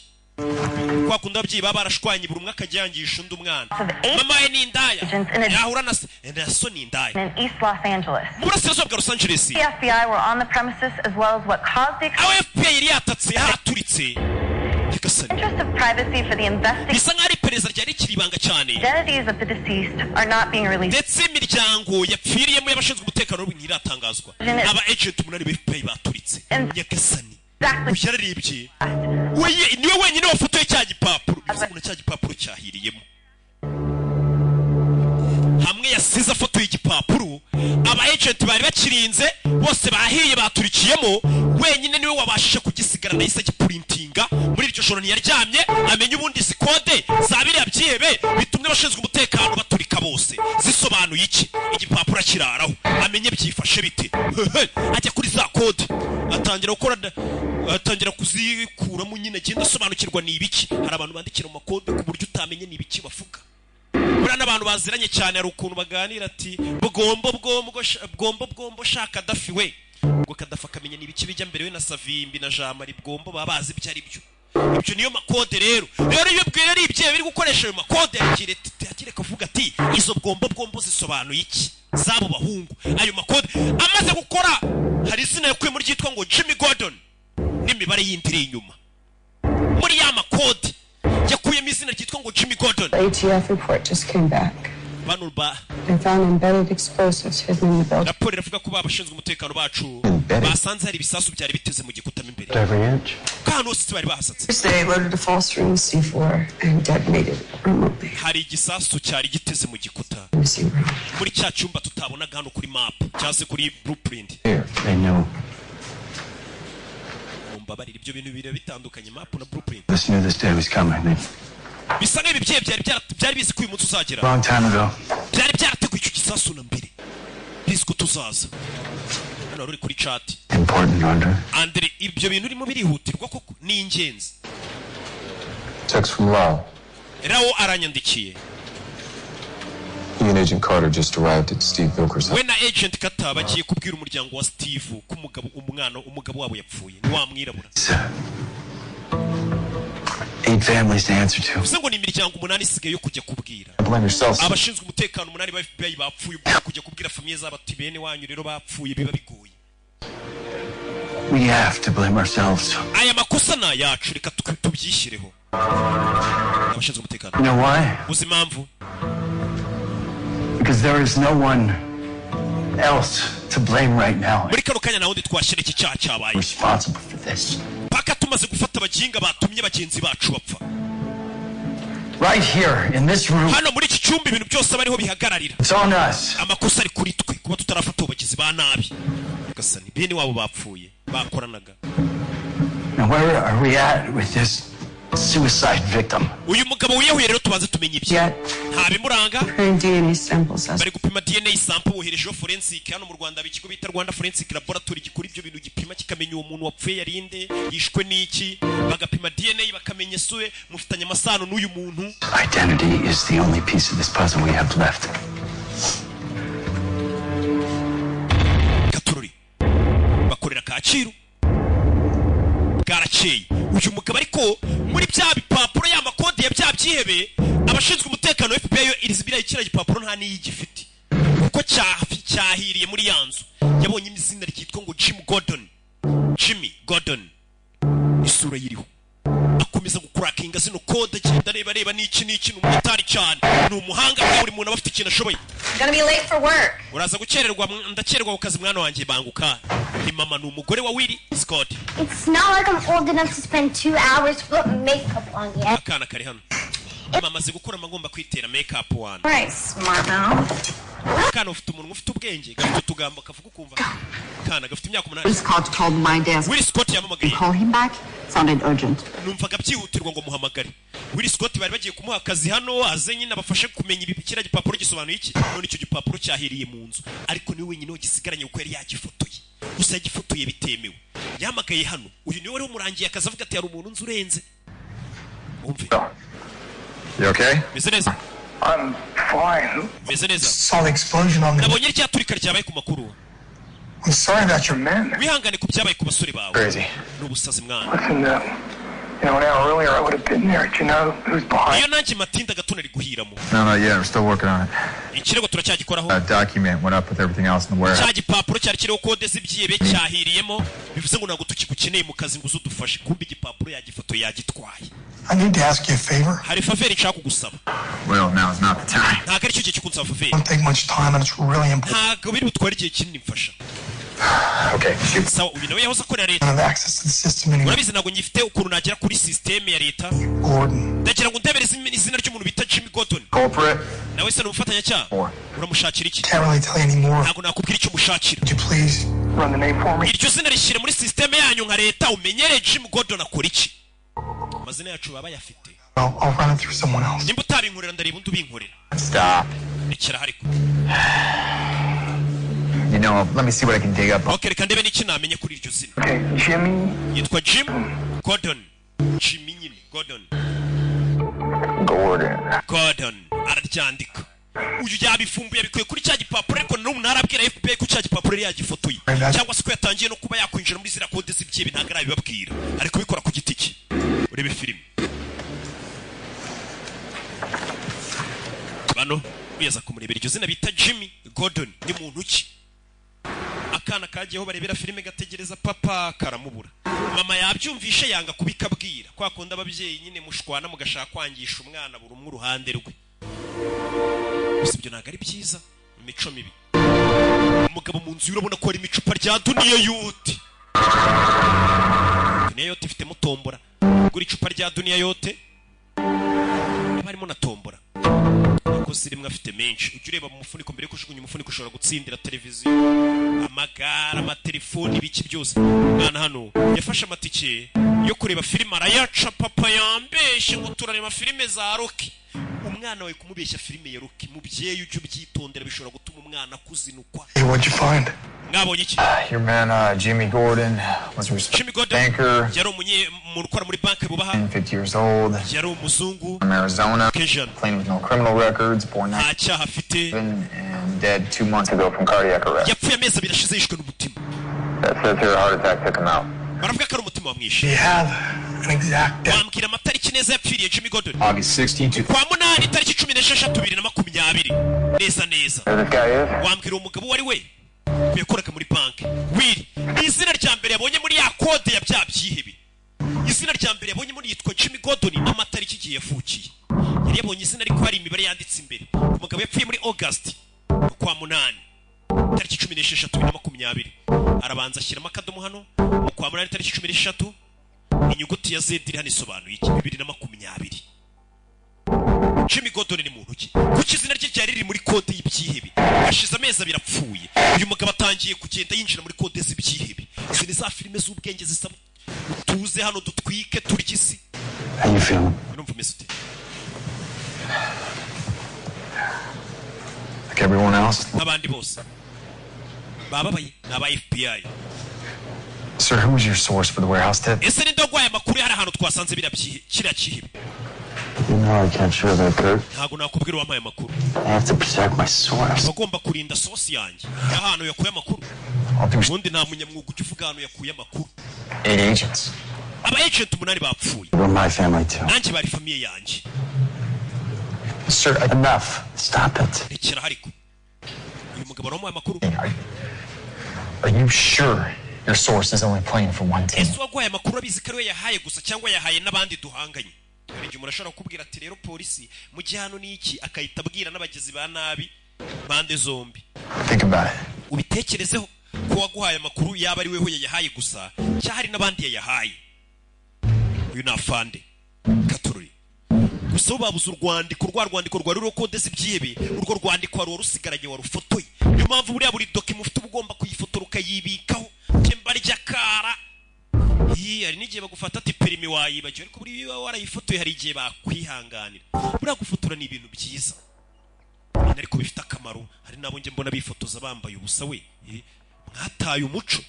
kwa kundi ababyeyi baba barashwanye, buri umwe akajya yangisha undi umwana. Mama we ni indaya, yahura na se, na so ni indaya. In East Los Angeles. Mu burasirazuba bwa Los Angeles. The FBI were on the premises as well as what caused the Aho FBI yari yatatse haturitse. Nyagasani. interest of privacy for the investigation. Bisa nk'aho ari iperereza ryari rikiri ibanga cyane. Identities of the deceased are not being released. Ndetse imiryango yapfiriyemo y'abashinzwe umutekano n'ubu ntiratangazwa. Aba agent umunani ba FBI baturitse. Nyagasani, uyu yararebye weye, niwe wenyine wafotoye cya gipapuro. Bivuze ngo na cya gipapuro cyahiriyemo hamwe yasize afotoye igipapuro. Aba agent bari bakirinze bose bahiye, baturikiyemo. Wenyine niwe wabashije kugisigarana, yahise agipurintinga muri iryo joro. Ntiyaryamye amenya ubundi izi kode za biriya byihebe bitumye abashinzwe umutekano baturika bose zisobanuye iki. Igipapuro akiraraho amenye byifashe bite. Ajya kuri za kode, atangira gukora, atangira kuzikuramo nyine, agenda asobanukirwa ni ibiki. Hari abantu bandikira mu makode ku buryo utamenye ni ibiki bavuga. Buriya n'abantu baziranye cyane hari ukuntu baganira ati: "Bwombo bwombo bwombo bwombo shaka Kadafi we." Ubwo Kadafi akamenya ni ibiki bijya mbere, we na Savimbi na Jamari Bwombo baba bazi ibyo ari byo. Ibyo niyo makode. Rero iyo bwira ari ibyeyi biri gukoresha ayo makode, yakire kavuga ati izo bwombo bwombo zisobanuye iki z'abo bahungu? Ayo makode amaze gukora, hari izina yakuyemo ryitwa ngo Jimmy Gordon n'imibare yindi iri inyuma. Muri ya makode yakuyemo izina ryitwa ngo Jimmy Gordon. The ATF report just came back. Bano ba They found embedded explosives hidden in the building. Raporo iravuga ko abashinzwe umutekano bacu basanze hari ibisasu byari biteze mu gikuta mo imbere. Every inch. Ko ahantu hose bari bahasatse. They loaded a false room with C4 and detonated it remotely. Hari igisasu cyari giteze mu gikuta Missing room. muri cya cyumba tutabonaga hano kuri map cyangwa se kuri blueprint. Here, they know. Mumbabarire, ibyo bintu bibiri bitandukanye, map na blueprint. This knew this day was coming. They, Bisa nk'ibi byihebe byari bizi ko uyu munsi uzagera. long time ago. Byari byarateguye icyo gisasu na mbere, bizi ko tuzaza hano. Wari uri kuri chat. Important, Andre. Andre, ibyo bintu urimo birihutirwa koko, ni ingenzi. Text from Lau. Rawo aranyandikiye. He and Agent Carter just arrived at Steve Vilker's house. We na Agent Carter bagiye kubwira umuryango wa Steve ko umugabo, umwana, umugabo wabo yapfuye, ni wa mwirabura. Eight families to answer to. Bivuze ngo ni imiryango umunani isigaye yo kujya kubwira. Blame yourself. Abashinzwe umutekano umunani ba FBI bapfuye, ubwo kujya kubwira famille zabo ati bene wanyu rero bapfuye, biba bigoye. We have to blame ourselves. Aya makosa ni ayacu, reka tubyishyireho abashinzwe umutekano. You know why? Uzi impamvu? Because there is no one else to blame right now. Muri kano kanya nta wundi twashyira iki cyaha cyabaye. Responsible for this. Paka tumaze gufata abaginga batumye bagenzi bacu bapfa. Right here in this room. Hano muri iki cyumba ibintu byose aba ariho bihagararira. It's on us. Amakosa ari kuri twe kuba tutarafata abo bagizi ba nabi. Gasani, bene wabo bapfuye bakoranaga. Now where are we at with this suicide victim? Uyu mugabo wiyahuye rero, tubanze tumenye ibye. Nta bimuranga. Preparing DNA samples as Bari gupima DNA sample, boherejeho forensic. Hano mu Rwanda haba ikigo bita Rwanda Forensic Laboratory gikora ibyo bintu, gipima kikamenya uwo muntu wapfuye yarinde, yishwe n'iki. Bagapima DNA bakamenya isura, mufitanye amasano n'uyu muntu. Identity is the only piece of this puzzle we have left. Gatururi bakorera Kacyiru. Bwarakeye, uyu mugabo ariko muri bya bipapuro, ya makode ya bya byihebe, abashinzwe umutekano wa FBI yo irizi biriya, kiriya gipapuro nta n'iyi gifite kuko cyahiriye muri ya nzu. Yabonye izina ryitwa ngo Jim Gordon, Jimmy Gordon, isura yiriho. Akomeza gukurakinga zino kode, agenda areba areba n'iki n'iki. Ni umumotari cyane, ni umuhanga. Buri muntu aba afite ikintu ashoboye. Gonna be late for work. Uraza gukererwa, ndakererwa ku kazi mwana wanjye, banguka. Ni mama, ni umugore wa Willy Scott. It's not like I'm old enough to spend 2 hours to put makeup on yet. Akana kari hano. Mama amaze gukura, agomba kwitera make up wana. All right, smart mouth. Akana ufite umunwa ufite ubwenge, gafite utugambo kavuga ukumva. Akana gafite imyaka 8. Will Scott called my desk. Willy Scott yampamagaye. Call him back. Sounded urgent. Numvaga byihutirwa ngo muhamagare. Willy Scott bari bagiye kumuha akazi hano, aze nyine abafashe kumenya ibi, kiriya gipapuro gisobanuye iki. None icyo gipapuro cyahiriye mu nzu, ariko niwe wenyine wagisigaranye kuko yari yagifotoye. Gusa yagifotoye bitemewe. Yahamagaye hano, uyu niwe wari umurangiye akazi, avuga ati hari umuntu nzi urenze. Wumve. You okay? Meze neza? I'm fine. Meze neza. Saw the explosion on the. Nabonye rya turika ryabaye ku makuru. I'm sorry about your men. Wihangane ku byabaye ku basore bawe. Crazy. Ni ubusazi mwana. Listen, an hour earlier I would have been there. Do you know who's behind? Iyo nanjye matinda gato nari guhiramo. No, not yet. We're still working on it. Ikirego turacyagikoraho. That document went up with everything else in the warehouse. Cya gipapuro cyari kiriho kode z'ibyihebe cyahiriyemo, bivuze ngo ntabwo tukigukeneye mu kazi ngo uze udufashe. Kumbe igipapuro yagifotoye, yagitwaye. I need to ask you a favor. Hari favor nshaka kugusaba. Well, now is not the time. Ntabwo aricyo gihe cyo kunsaba favor. Won't take much time and it's really important. Ntabwo biri butware igihe kinini, mfasha. Okay, shoot. Sawa. Uyu nawe yahoze akorera leta. I don't have access to the system anymore. Urabizi ntabwo ngifite ukuntu nagera kuri sisiteme ya leta. Gordon. Ndagira ngo ndebere izina ry'umuntu bita Jimmy Gordon. Culprit. Nawe se ni umufatanyacyaha? Uramushakira iki? Can't really tell you anymore. Ntabwo nakubwira icyo mushakira. Would you please run the name for me? Iryo zina rishyire muri sisiteme yanyu nka leta, umenyere Jim Gordon akora iki. Amazina yacu baba bayafite. I'll run it through someone else. Nimba utabinkorera, ndareba undi ubinkorera. Stop. Rekera ariko. Let me see what I can dig up. Ok, reka ndebe n'iki namenye kuri iryo zina. Okay, Jimmy. Yitwa Jim Gordon, Jimmy nyine Gordon. Gordon. Gordon araryandika. Uyu yabifumbuye, abikuye kuri cya gipapuro, ariko n'ubu ntarabwira FBI ko cya gipapuro yari yagifotoye, cyangwa se ko yatangiye no kuba yakwinjira muri ziriya kode z'ibyihebe. Ntabwo arabibabwira, ari kubikora ku giti cye. Urebe filime bano uyaza kumurebera iryo zina bita Jimmy Gordon ni muntu ki? Akana kagiyeho barebera filime, gategereza papa karamubura. Mama yabyumvishe, yanga kubikabwira. Kwa kundi ababyeyi nyine mushwana, mugashaka kwangisha umwana buri umwe uruhande rwe. Gusa ibyo ntabwo ari byiza, imico mibi. Umugabo mu nzu, urabona ko harimo icupa rya Duniya Yote. Duniya Yote ifitemo tombora. Gura icupa rya Duniya Yote, haba harimo na tombora akoze rimwe, afite menshi. Ujya ureba mu mufuniko mbere yo kujugunya umufuniko. Ushobora gutsindira televiziyo, amagare, amatelefoni, ibiki byose. Umwana hano yafashe amatike yo kureba filime arayaca. Papa yambeshye ngo turareba filime za Rocky. Umwana wawe kumubeshya filime ya Rocky, mubyeyi ujye ubyitondera, bishobora gutuma umwana akuzinukwa. Hey, what'd you find? Mwabonye iki? Your man, Jimmy Gordon, was a Jimmy respected Gordon banker, yari umuntu ukora muri banki bubaha. 50 years old, Yari umuzungu from Arizona, Kejana. clean with no criminal records, born Nta cyaha afite. 97 and dead 2 months ago from cardiac arrest. Yapfuye amezi 2 ashize yishwe n'umutima. That says here a heart attack took him out. Baravuga ko ari umutima wamwishe. Do you have an exact date? Wambwira amatariki neza yapfiriye Jimmy Gordon? August 16, Kwa munani, tariki 16, 2020, neza neza. Who this guy is? Wambwira uwo mugabo uwo ari we? Yakoraga muri banki. Will ni izina rya mbere yabonye muri ya kode ya bya byihebe. Izina rya mbere yabonye muri yitwa Jimmy Gordon n'amatariki igihe yavukiye. Yari yabonye izina, ariko hari imibare yanditse imbere. Umugabo yapfuye muri August, kwa munani, tariki 16, 2020. Arabanza ashyiramo akadomo hano mu kwa munani, tariki 16. Inyuguti ya Z iri hano isobanuye iki? 2020. Jimmy Gordon ni muntu ki? Kuki izina rye ryari riri muri kode y'ibyihebe? Hashize amezi 2 apfuye. Uyu mugabo atangiye kugenda yinjira muri kode z'ibyihebe. Izi ni za filime z'ubwenge zisaba tuze hano dutwike, turye isi. How you feeling? Urumva umeze ute? Like everyone else. Nk'abandi bose bababaye, ni aba FBI. Sir, who was your source for the warehouse tip? Ese ninde waguhaye amakuru hari ahantu twasanze biriya kiriya cyihebe? You know I can't share that, Kurt. Ntabwo nakubwira uwampaye amakuru. I have to protect my source. Bagomba kurinda source yanjye y'ahantu yakuye amakuru. Ubundi nta munyamwuga ujya uvuga ahantu yakuye amakuru. Eight agents. Aba agent umunani bapfuye. We're my family too. Nanjye bari famille yanjye. Sir, I... Enough. Stop it. Rekera, ariko uyu mugabo aramuhaye amakuru. Are you sure your source is only playing for one team? Ese uwaguhaye amakuru abizi ko ariwe yahaye gusa, cyangwa yahaye n'abandi duhanganye? Hari igihe umuntu ashobora kukubwira ati: "Rero polisi mu gihe hano ni iki," akahita abwira n'abagizi ba nabi bande zombi. Think about it. Ubitekerezeho ko waguhaye amakuru yaba ari weho yayahaye gusa, cyangwa hari n'abandi yayahaye. Uyu ni afande katururi. Gusa bo babuze urwandiko, rwa rwandiko rwari ruriho kode z'ibyihebe. Urwo rwandiko wari warusigaranye, warufotoye. Niyo mpamvu buriya buri document ufite uba ugomba kuyifotora ukayibikaho. Kemba ry'akara. Ii, hari n'igihe bagufata ati: "Perimi wayibagiwe," ariko buriya iyo warayifotoye hari igihe bakwihanganira. Buriya gufotora ni ibintu byiza ibintu, ariko bifite akamaro. Hari n'abo njye mbona bifotoza bambaye ubusa we. Mwataye umuco.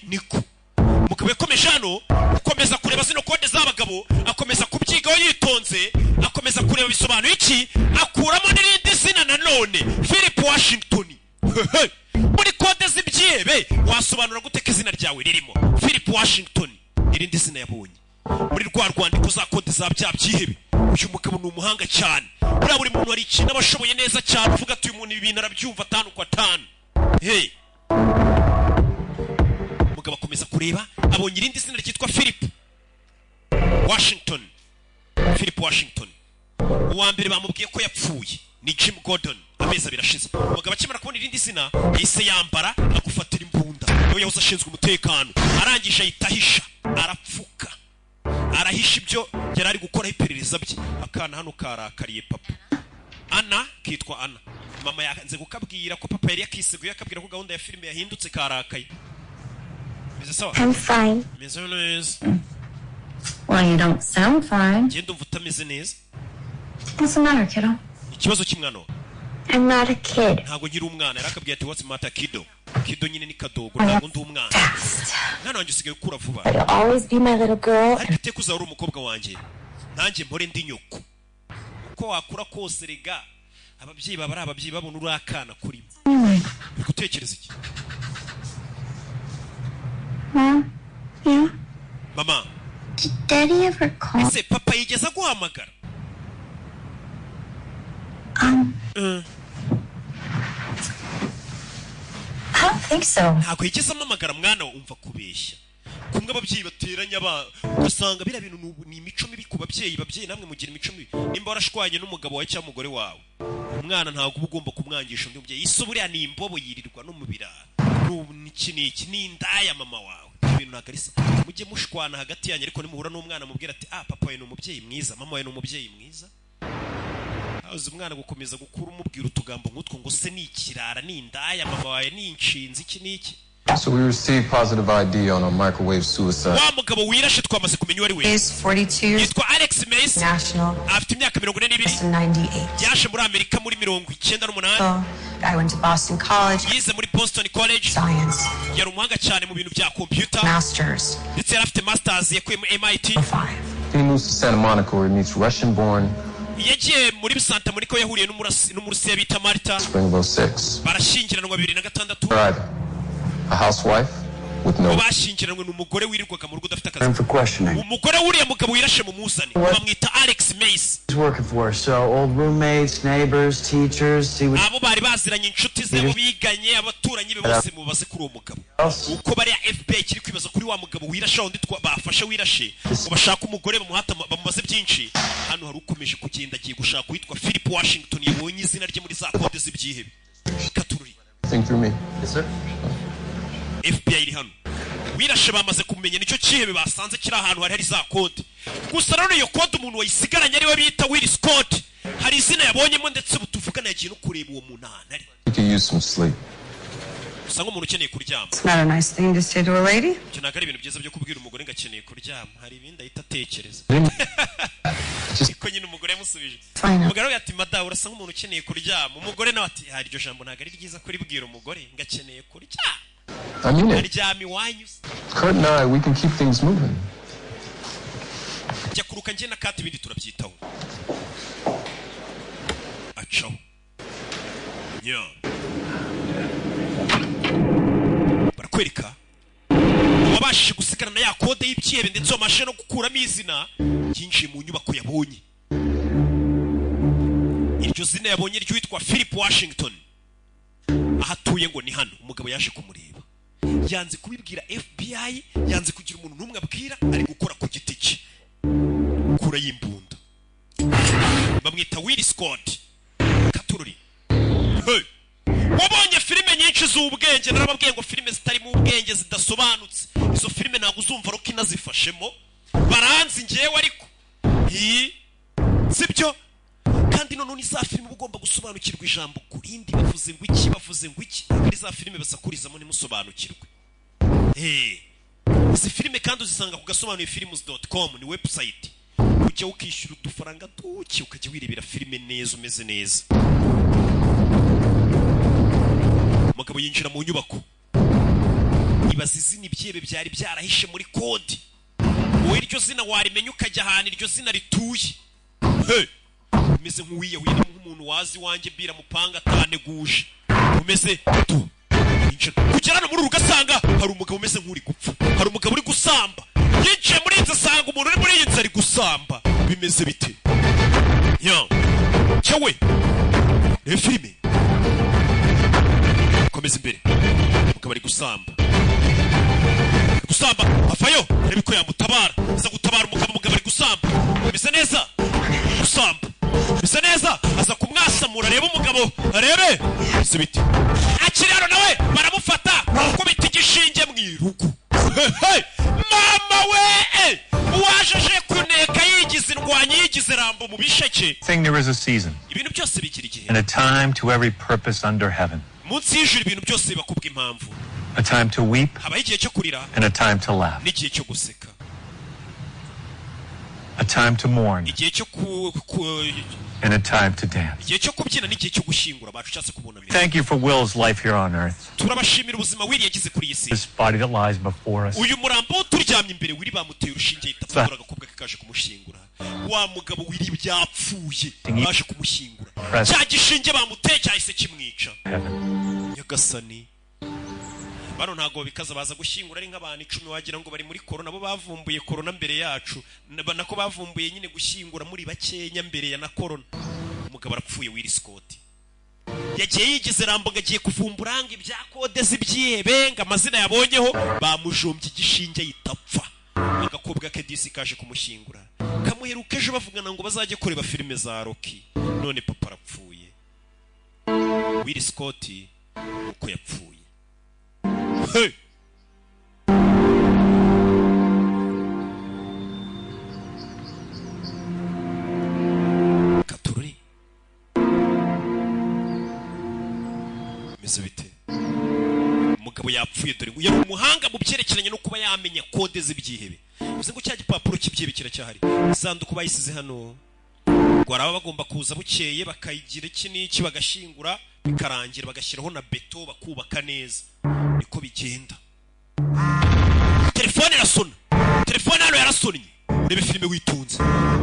Niko umugabo yakomeje hano gukomeza kureba zino kode z'abagabo, akomeza kubyigaho yitonze, akomeza kureba bisobanuye iki. Akuramo n'irindi zina nanone, Philip Washington. Hehe. Muri kode z'ibyihebe wasobanura gute ko izina ryawe ririmo? Philip Washington, irindi zina yabonye muri rwa rwandiko, za kode za bya byihebe. Uyu mugabo ni umuhanga cyane. Buriya buri muntu hari ikintu aba ashoboye neza cyane, uvuga ati: "Uyu muntu ibi bintu arabyumva atanu ku atanu." Hey, umugabo akomeza kureba, abonye irindi zina ryitwa Philip Washington. Philip Washington, uwa mbere bamubwiye ko yapfuye ni Jim Gordon amezi 2 ashize. Umugabo akimara kubona irindi zina yahise yambara, agufatira imbunda, niwe yahoze ashinzwe umutekano. Arangije ahita ahisha, arapfuka, arahisha ibyo yari ari gukoraho iperereza bye. Akana hano karakariye papa. Ana, kitwa Ana. Mama yanze kukabwira ko papa yari yakiseguye, akabwira ko gahunda ya filime yahindutse. Karakaye. Meze sawa? I'm fine. Meze neza. Well, you don't sound fine. Njye ndumva utameze neza. What's the matter, kiddo? Ikibazo cy'umwana wawe? I'm not a kid. Ntabwo nkiri umwana. Yari akabwiye ati: "What's matter, kiddo?" Kiddo nyine ni kadogo. Ntabwo ndi umwana, mwana wanjye usigaye ukura vuba. But you'll always be my little girl. Ariko iteka uzaba uri umukobwa wanjye, nanjye mpore ndi nyoko. Uko wakura kose rega Ababyeyi baba ari ababyeyi, babona uri akana kurimo. Anyway, Uri gutekereza iki? Mom? Yeah? Mama. Did Daddy ever call? Ese papa yigeze aguhamagara? I don't think so. Ntabwo yigeze ampamagara, mwana we. Umva, kubeshya kumwe ababyeyi bateranya ba, ugasanga biriya bintu ni imico mibi ku babyeyi. Babyeyi namwe mugira imico mibi. Nimba warashwanye n'umugabo wawe cyangwa umugore wawe, umwana ntabwo uba ugomba kumwangisha undi mubyeyi. Isi buriya ni imbobo, yirirwa no mu birara, n'iki n'iki, ni indaya mama wawe. Ibyo bintu ntabwo ari sawa. Mujye mushwana hagati yanyu, ariko nimuhura n'umwana mubwira ati: "Ah, papa wawe ni umubyeyi mwiza, mama wawe ni umubyeyi mwiza." Azi umwana gukomeza gukura umubwira utugambo nk'utwo ngo se ni ikirara, ni indaya, mama wawe ni inshinzi, iki n'iki. So we received positive ID on a microwave suicide. Wa mugabo wirashe twamaze kumenya uwo ari we. Is 42 Yitwa Alex Mace. national. Afite imyaka 42. 98. Yaje muri Amerika muri 98. So I went to Boston College. Yize muri Boston College. Science. Yari umuhanga cyane mu bintu bya computer. Masters. Ndetse yari afite masters yakuye muri MIT. Then he moves to Santa Monica, where he meets Russian-born Yagiye muri Santa Monica, yahuriye n'Umurusiya bita Marta. spring of 06. Barashyingiranwa 2006. Either a housewife with no Mu bashyingiranwe ni umugore wirirwaga mu rugo udafite akazi. Time for questioning. Umugore w'uriya mugabo wirashe mumuzane, bamwita Alex Mace. He's working for us, so old roommates, neighbors, teachers, see what Abo bari baziranye, inshuti ze, abo biganye, abaturanyi be bose mubaze kuri uwo mugabo. Uko bariya FBI kiri kwibaza kuri wa mugabo wirashe, wundi bafashe wirashe, ngo bashake umugore bamuhata bamubaze byinshi. Hano hari ukomeje kugenda, agiye gushaka uwitwa Philip Washington, yabonye izina rye muri za kode z'ibyihebe. Katururi. Think through me. Yes, sir. FBI iri hano. Wirashe bamaze kumenya nicyo cyihebe basanze kiri ahantu hari za kode. Gusa rero iyo kode umuntu wayisigaranye ariwe bita Will Scott, hari izina yabonyemo, ndetse ubu tuvugana yagiye no kureba uwo muntu ahantu ari. You could use some sleep. Usa nk'umuntu ukeneye kuryama. It's not a nice thing to say to a lady. Ibyo ntabwo ari ibintu byiza byo kubwira umugore ngo akeneye kuryama, hari ibindi ahita atekereza. Niko nyine umugore yamusubije. Fine. Umugore we ati: "Madamu, urasa nk'umuntu ukeneye kuryama." Umugore nawe ati: "Ah, iryo jambo ntabwo ari ryiza kuribwira umugore ngo akeneye kuryama." I mean it. Aryama iwanyu se. Kurt and I, we can keep things moving. Jya kuruka, njye na Kati ibindi turabyitaho. Acaho nya, barakwereka uwabashije gusigarana ya kode y'ibyihebe, ndetse wabashije no gukuramo izina, yinjiye mu nyubako, yabonye iryo zina, yabonye ry'uwitwa Philip Washington. Aho atuye ngo ni hano. Umugabo yaje kumureba, yanze kubibwira FBI, yanze kugira umuntu n'umwe abwira, ari gukora ku giti cye. Kura y'imbunda, bamwita Will Scott. Katururi. Hey! Wabonye filime nyinshi z'ubwenge, narababwiye ngo filime zitarimo ubwenge, zidasobanutse, izo filime ntabwo uzumva Rocky nazifashemo. Baranzi ngewe, ariko iyi sibyo. Kandi noneho ni za filime uba ugomba gusobanukirwa ijambo ku rindi, bavuze ngo iki, bavuze ngo iki. Ntabwo ari za filime basakurizamo ntimusobanukirwe. Hey. Izi filime kandi uzisanga ku gasobanuye films.com, ni website ujya ukishyura udufaranga duke, ukajya wirebera filime neza, umeze neza. Umugabo yinjira mu nyubako, ibaza izina ibyebe byari byarahishe muri kode. Wowe iryo zina warimenya, ukajya ahantu iryo zina rituye. Hey! Umeze nk'uwiyahuye, ni nk'umuntu wazi iwanjye bira mupanga ataneguje. Umeze tu yinjira kugera hano muri uru, ugasanga hari umugabo umeze nk'uri gupfa, hari umugabo uri gusamba. Yinjiye muri iyi nzu, asanga umuntu uri muri iyi nzu ari gusamba. Bimeze bite ya cyawe? Reba filime, komeza imbere. Umugabo ari gusamba, ari gusamba, avayo arebe ko yamutabara. Aza gutabara umugabo. Umugabo ari gusamba, bimeze neza, gusamba bisa neza. Aza kumwasamura, arebe umugabo, arebe bimeze bite. Akiri hano nawe baramufata, baramukubita igishinge mu irugu. Hey! Mama we! Uwaje aje kuneka yigize indwanyi, yigize Rambo mu bisheke. Thing there is a season Ibintu byose bigira igihe and a time to every purpose under heaven. munsi y'ijuru. Ibintu byose biba kubw'impamvu. A time to weep Habaho igihe cyo kurira and a time to laugh. n'igihe cyo guseka. A time to mourn Igihe cyo ku and a time to dance. igihe cyo kubyina n'igihe cyo gushyingura abacu cyangwa se kubunamira. Thank you for Will's life here on earth. Turabashimira ubuzima Will yagize kuri iyi si. This body that lies before us. Uyu murambo turyamye imbere, Will bamuteye urushinge ahita apfa. Agakobwa ke kaje kumushyingura. Wa mugabo Willy byapfuye, baje kumushyingura, cya gishinge bamuteye cyahise kimwica. Nyagasani, bano ntabwo babikaza, baza gushyingura ari nk'abantu 10, wagira ngo bari muri korona. Bo bavumbuye korona mbere yacu, nako bavumbuye nyine gushyingura muri bakenya mbere ya na korona. Umugabo arapfuye. Willy Scott yagiye yigize Rambo ngo agiye kuvumbura ngo ibya kode z'ibyihebe, ngo amazina yabonyeho, bamujombye igishinge ahita apfa. Agakobwa ke disi kaje kumushyingura, kamuheruka ejo bavugana ngo bazajye kureba filime za Rocky. None papa arapfuye. Willy Scott uko yapfuye. Hey! Katururi bimeze bite? Umugabo yapfuye. Dore ngo yari umuhanga mu byerekeranye no kuba yamenya kode z'ibyihebe, bivuze ngo cya gipapuro cy'ibyihebe kiracyahari. Isanduku bayisize hano ngo araba bagomba kuza bukeye bakayigira iki n'iki, bagashyingura bikarangira, bagashyiraho na beto, bakubaka neza. Niko bigenda. Telefone irasona, telefone hano yarasonnye. Urebe filime witunze.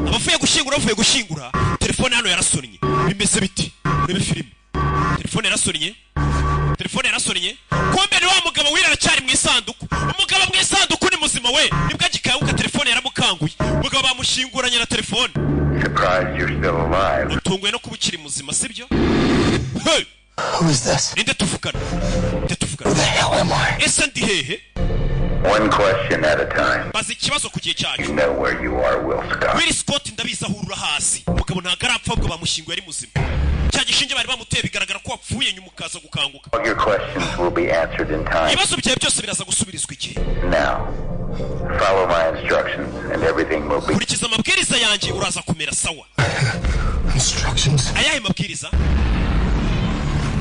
Abavuye gushyingura, bavuye gushyingura, telefone hano yarasonnye. Bimeze biti? Urebe filime. Telefone yarasonnye, telefone yarasonnye. Kumbe ni wa mugabo Willy aracyari mu isanduku. Umugabo mu isanduku ni muzima we, nibwo agikanguka, telefone yaramukanguye. Umugabo bamushyinguranye na telefone. Surprised you're still alive. Utunguwe no kuba ukiri muzima, sibyo? Hey! Who is this? Ninde tuvugana? Ninde tuvugana? Who the hell am I? Ese ndi hehe? One question at a time. Baza ikibazo ku gihe cyacu. You know where you are, Will Scott. Willy Scott, ndabizi aho urura hasi. Umugabo ntabwo arapfa, ahubwo bamushyinguye ari muzima. Cya gishinge bari bamuteye, bigaragara ko wapfuye, nyuma ukaza gukanguka. All your questions will be answered in time. Ibibazo byawe byose biraza gusubirizwa igihe. Now, follow my instructions and everything will be. Kurikiza amabwiriza yanjye, uraza kumera sawa. Instructions? Ayahe mabwiriza?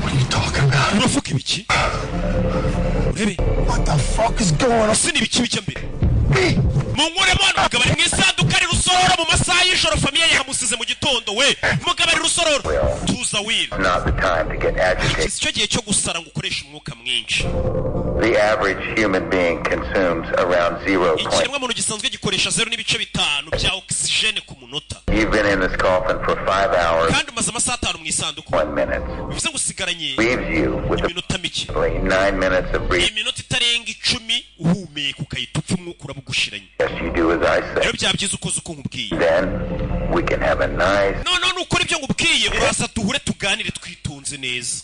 What are you talking about? Uravuga ibiki? Urebe. What the fuck is going on? Ese ni ibiki bijya mbere? Munkuremo hano. Umugabo ari mu isanduku ari rusororo mu masaha y'ijoro, famille yamusize mu gitondo we. Umugabo ari rusororo. Tuza, Will. Not the time to get agitated. Si cyo gihe cyo gusara ngo ukoreshe umwuka mwinshi. The average human being consumes around 0. Ikiremwamuntu gisanzwe gikoresha 0.5 bya oxygène ku munota. You've been in this coffin for 5 hours, Kandi umaze amasaha 5 mu isanduku, 1 minute. bivuze ngo usigaranye Leaves you with iminota mike, 9 minutes of breathing. Iminota itarenga 10 uhumeka ukahita upfa, umwuka urabugushiranye. Yes, you do as I say. Rero byaba byiza ukoze uko nkubwiye. Then we can have a nice. Noneho nukora ibyo nkubwiye, uraza duhure tuganire twitonze neza.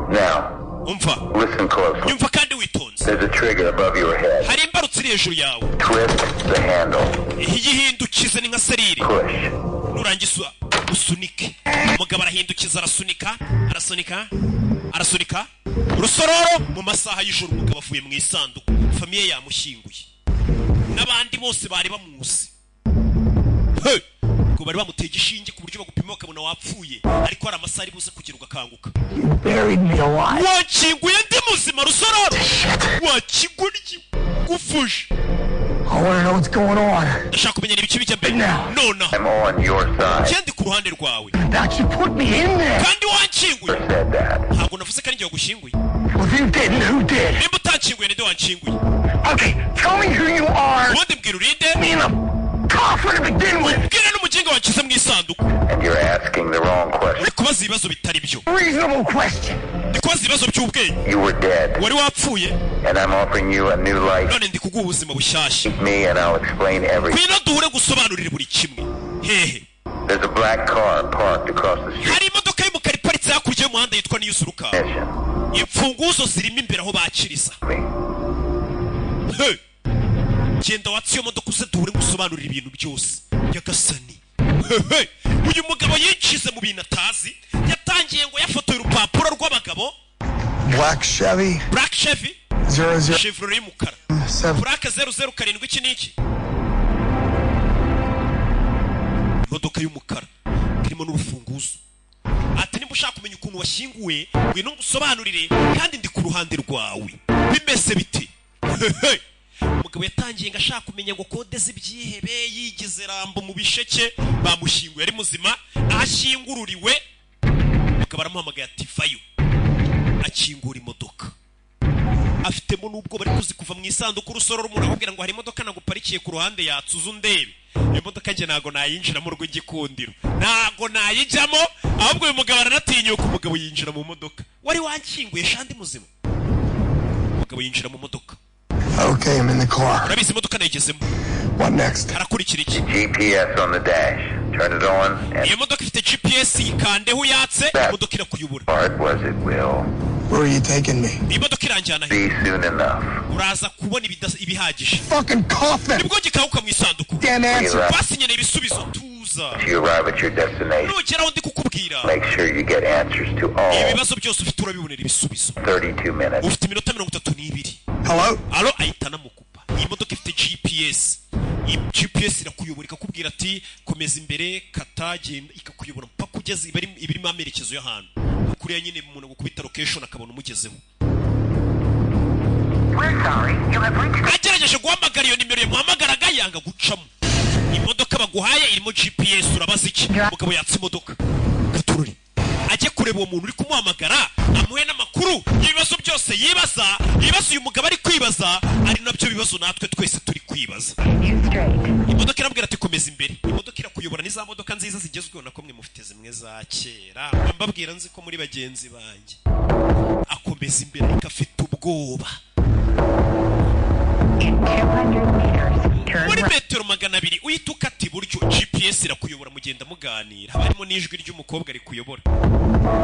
Now, Umva. listen closely. Nyumva kandi witonze. There's a trigger above your head. Hari imbarutso iri hejuru yawe. Twist the handle. Yihindukize, ni nka serire. Push. Nurangiza usunike. Umugabo arahindukiza, arasunika, arasunika, arasunika rusororo. Mu masaha y'ijoro umugabo avuye mu isanduku, famille yamushyinguye n'abandi bose bari bamuzi. Hey! Ubwo bari bamuteye igishinge ku buryo bagupima bakabona wapfuye, ariko hari amasaha ari buze kugira ugakanguka. You buried me alive. Wakinguye ndi muzima, rusororo, wakigoryi gufuje. I want to know what's going on. Ndashaka kumenya ibiki bijya mbere nonaha. I'm on your side. Njye ndi ku ruhande rwawe. That you put me in there. Kandi wanshyinguye. Said that. Ntabwo navuze ko ari njye wagushyinguye. Well, if you didn't, who did? Nimba utanshyinguye, ninde wanshyinguye? Okay, tell me who you are. Ubundi mbwira urinde. Me in the coffin to begin with. Mbwira n'umuginga wanshyize mu isanduku. And you're asking the wrong question. Uri kubaza ibibazo bitari byo. Reasonable question. Ndi kubaza ibibazo by'ubwenge. You were dead, Wari wapfuye, and I'm offering you a new life. none ndi kuguha ubuzima bushyashya. Meet me and I'll explain everything. Ngwino duhure gusobanurire buri kimwe. Hehe? There's a black car parked across the street. Hari imodoka y'umukara iparitse hakurya y'umuhanda yitwa Niyuzuruka. Imfunguzo zirimo imbere aho bakiriza. Hey! Genda watse iyo modoka, uze duhure ngusobanurire ibintu byose. Nyagasani. Hey, hey! Uyu mugabo yicize mu bintu atazi. Yatangiye ngo yafotoye urupapuro rw'abagabo. Black Chevy. Black Chevy. 00 Chevrolet y'umukara. 7. Purake 007, iki n'iki, imodoka y'umukara irimo n'urufunguzo. Ati nimba ushaka kumenya ukuntu washyinguwe, ngwino ngusobanurire, kandi ndi ku ruhande rwawe. Bimeze biti? Hehe. Umugabo yatangiye ngo ashaka kumenya ngo kode z'ibyihebe, yigize Rambo mu bisheke. Bamushyinguye ari muzima, aho ashyingururiwe umugabo aramuhamagaye ati vayo. Akingura imodoka, afitemo n'ubwo bari kuzi kuva mu isanduku urusororo. Umuntu akubwira ngo hari imodoka naguparikiye ku ruhande, yatsuza undebe. Iyo modoka njye ntago nayinjiramo rw'igikundiro, ntago nayijyamo. Ahubwo uyu mugabo aranatinyuka. Umugabo yinjira mu modoka. Wari wankinguye shandi muzima. Umugabo yinjira mu modoka. Okay, I'm in the car. Urabizi, imodoka nayigezemo. What next? Harakurikira iki? GPS on the dash. Turn it on and Iyo modoka ifite GPS, yikandeho uyatse, imodoka irakuyobora. Part was it will Where are you taking me? Iyi modoka iranjyana he? Be soon enough. Uraza kubona ibihagije. Fucking coffin! Nibwo gikahuka mu isanduku. Damn answer. Basi nkeneye ibisubizo, tuza. You arrive at your destination. Nugera aho ndi kukubwira, Make sure you get answers to all ibibazo byose ufite urabibonera ibisubizo. 32 minutes. Ufite iminota 32. Hello? Alo, ahita anamukupa. Iyi modoka ifite GPS. Iyi GPS irakuyobora, ikakubwira ati komeza imbere, kata, genda, ikakuyobora mpaka ugeze ibirimo amerekezo y'ahantu kuriya nyine umuntu agukubita location akabona umugezeho. Agerageje guhamagara iyo nimero yamuhamagaraga, yanga gucamo. Imodoka baguhaye irimo GPS, urabaza iki? Umugabo yatse imodoka, gatururi ajye kureba uwo muntu uri kumuhamagara, amuhe n'amakuru y'ibibazo byose yibaza. Ibibazo uyu mugabo ari kwibaza ari nabyo bibazo natwe twese turi kwibaza. Imodoka irabwira ati komeza imbere. Imodoka irakuyobora. Ni za modoka nziza zigezweho, nako mwe mufite zimwe za kera. Mbabwira nzi ko muri bagenzi banjye. Akomeza imbere ariko afite ubwoba. Muri metero 200 uhita ukata iburyo. GPS irakuyobora, mugenda muganira, haba harimo n'ijwi ry'umukobwa rikuyobora.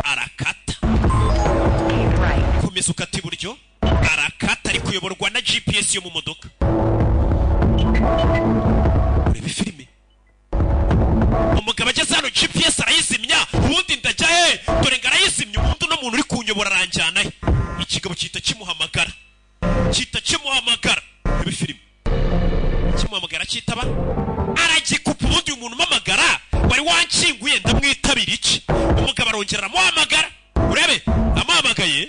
Arakata, komeza ukata iburyo. Arakata, ari kuyoborwa na GPS yo mu modoka. Urebe filime. Umugabo ageze hano, GPS arayizimya. Ubundi ndajya he? Dore ngo arayizimya. Ubundi uno muntu uri kunyobora aranjyana he? Ikigabo gihita kimuhamagara, gihita kimuhamagara. Urebe filime. Kimuhamagara cyitaba, aragikupa. Ubundi uyu muntu umamagara wari wankinguye ndamwitabira iki? Umugabo arongera aramuhamagara. Urebe, amuhamagaye,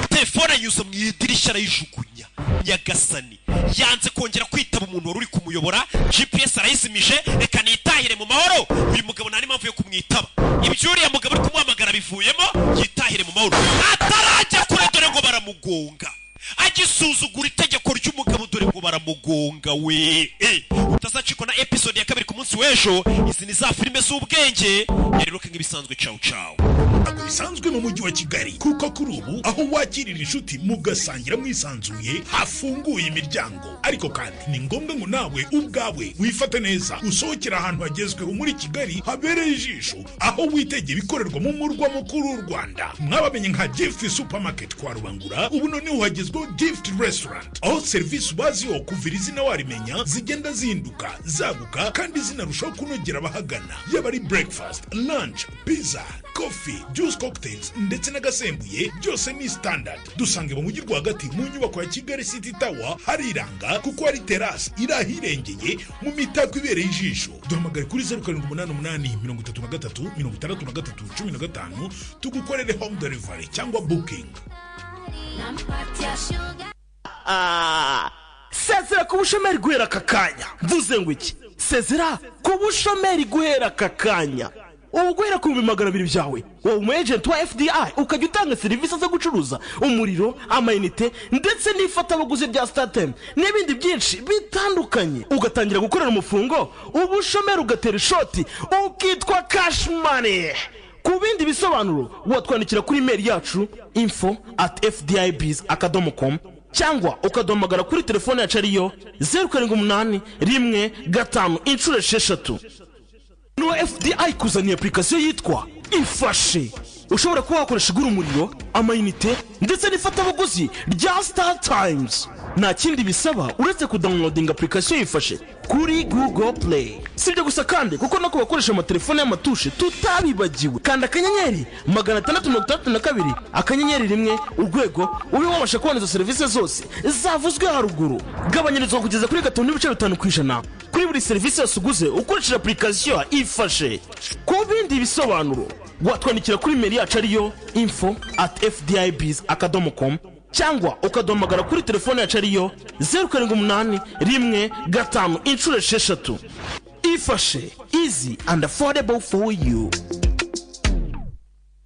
telefone anyuza mu idirishya arayijugunya. Nyagasani, yanze kongera kwitaba umuntu wari uri kumuyobora. GPS arayizimije, reka nitahire mu mahoro. Uyu mugabo nta n'impamvu yo kumwitaba. Ibyo uriya mugabo uri kumuhamagara bivuyemo, yitahire mu mahoro. Atarajya kure, dore ngo baramugonga. Agisuzugura itegeko ry'umugabo, dore ngo baramugonga we. Utazacikwa na episode ya kabiri ku munsi w'ejo. Izi ni za filime z'ubwenge. Yari Rocky nk'ibisanzwe. Ciao ciao. Ntabwo bisanzwe mu mujyi wa Kigali, kuko kuri ubu aho wakirira inshuti mugasangira mwisanzuye hafunguye imiryango. Ariko kandi ni ngombwa ngo nawe ubwawe wifate neza, usohokera ahantu hagezweho muri Kigali, habereye ijisho, aho witegeye ibikorerwa mu murwa mukuru w'u Rwanda. Mwabamenye nka Gift Supermarket kwa Rubangura, ubu noneho hagezweho Gift Restaurant, aho serivisi ubaziho kuva iri zina warimenya zigenda zihinduka, zaguka kandi zinarushaho kunogera abahagana, yaba ari breakfast, lunch, pizza, coffee, juice, cocktails ndetse n'agasembuye, byose ni standard. Dusange mu mujyi rwagati mu nyubako ya Kigali City Tower. Hariranga kuko hari terasi iri ahirengeye mu mitako ibereye ijisho. Duhamagare kuri 0788 33 63 15, tugukorere home delivery cyangwa booking. Sezera ku bushomeri guhera aka kanya. Mvuze ngo iki? Sezera ku bushomeri guhera aka kanya. Ubu guhera ku 200,000 byawe, wowe umu agent wa FDI, ukajya utanga serivisi zo gucuruza umuriro, amayinite ndetse n'ifatabuguzi rya StarTimes n'ibindi byinshi bitandukanye, ugatangira gukorera umufungo, ubushomeri ugatera ishoti, ukitwa cash money. Ku bindi bisobanuro watwandikira kuri email yacu info@fdibs.com, cyangwa ukaduhamagara kuri telefone yacu ariyo 078155. Nuwa FDI kuzaniye application yitwa Ifashe, ushobora kuba wakoresha igura umuriro, amayinite ndetse n'ifatabuguzi rya StarTimes. Nta kindi bisaba uretse kudownloadinga application Ifashe kuri Google Play. Si ibyo gusa kandi, kuko no ku bakoresha amatelefone y'amatushe tutabibagiwe. Kanda *662*1# ube wabasha kubona izo serivisi zose zavuzwe haruguru. Gabanyirizwa kugeza kuri 5.5% kuri buri serivisi yose uguze ukoresheje application Ifashe. Ku bindi bisobanuro watwandikira kuri mail yacu ariyo info@fdibs.com, cyangwa ukaduhamagara kuri telefone yacu ariyo 078155. Ifashe, easy and affordable for you.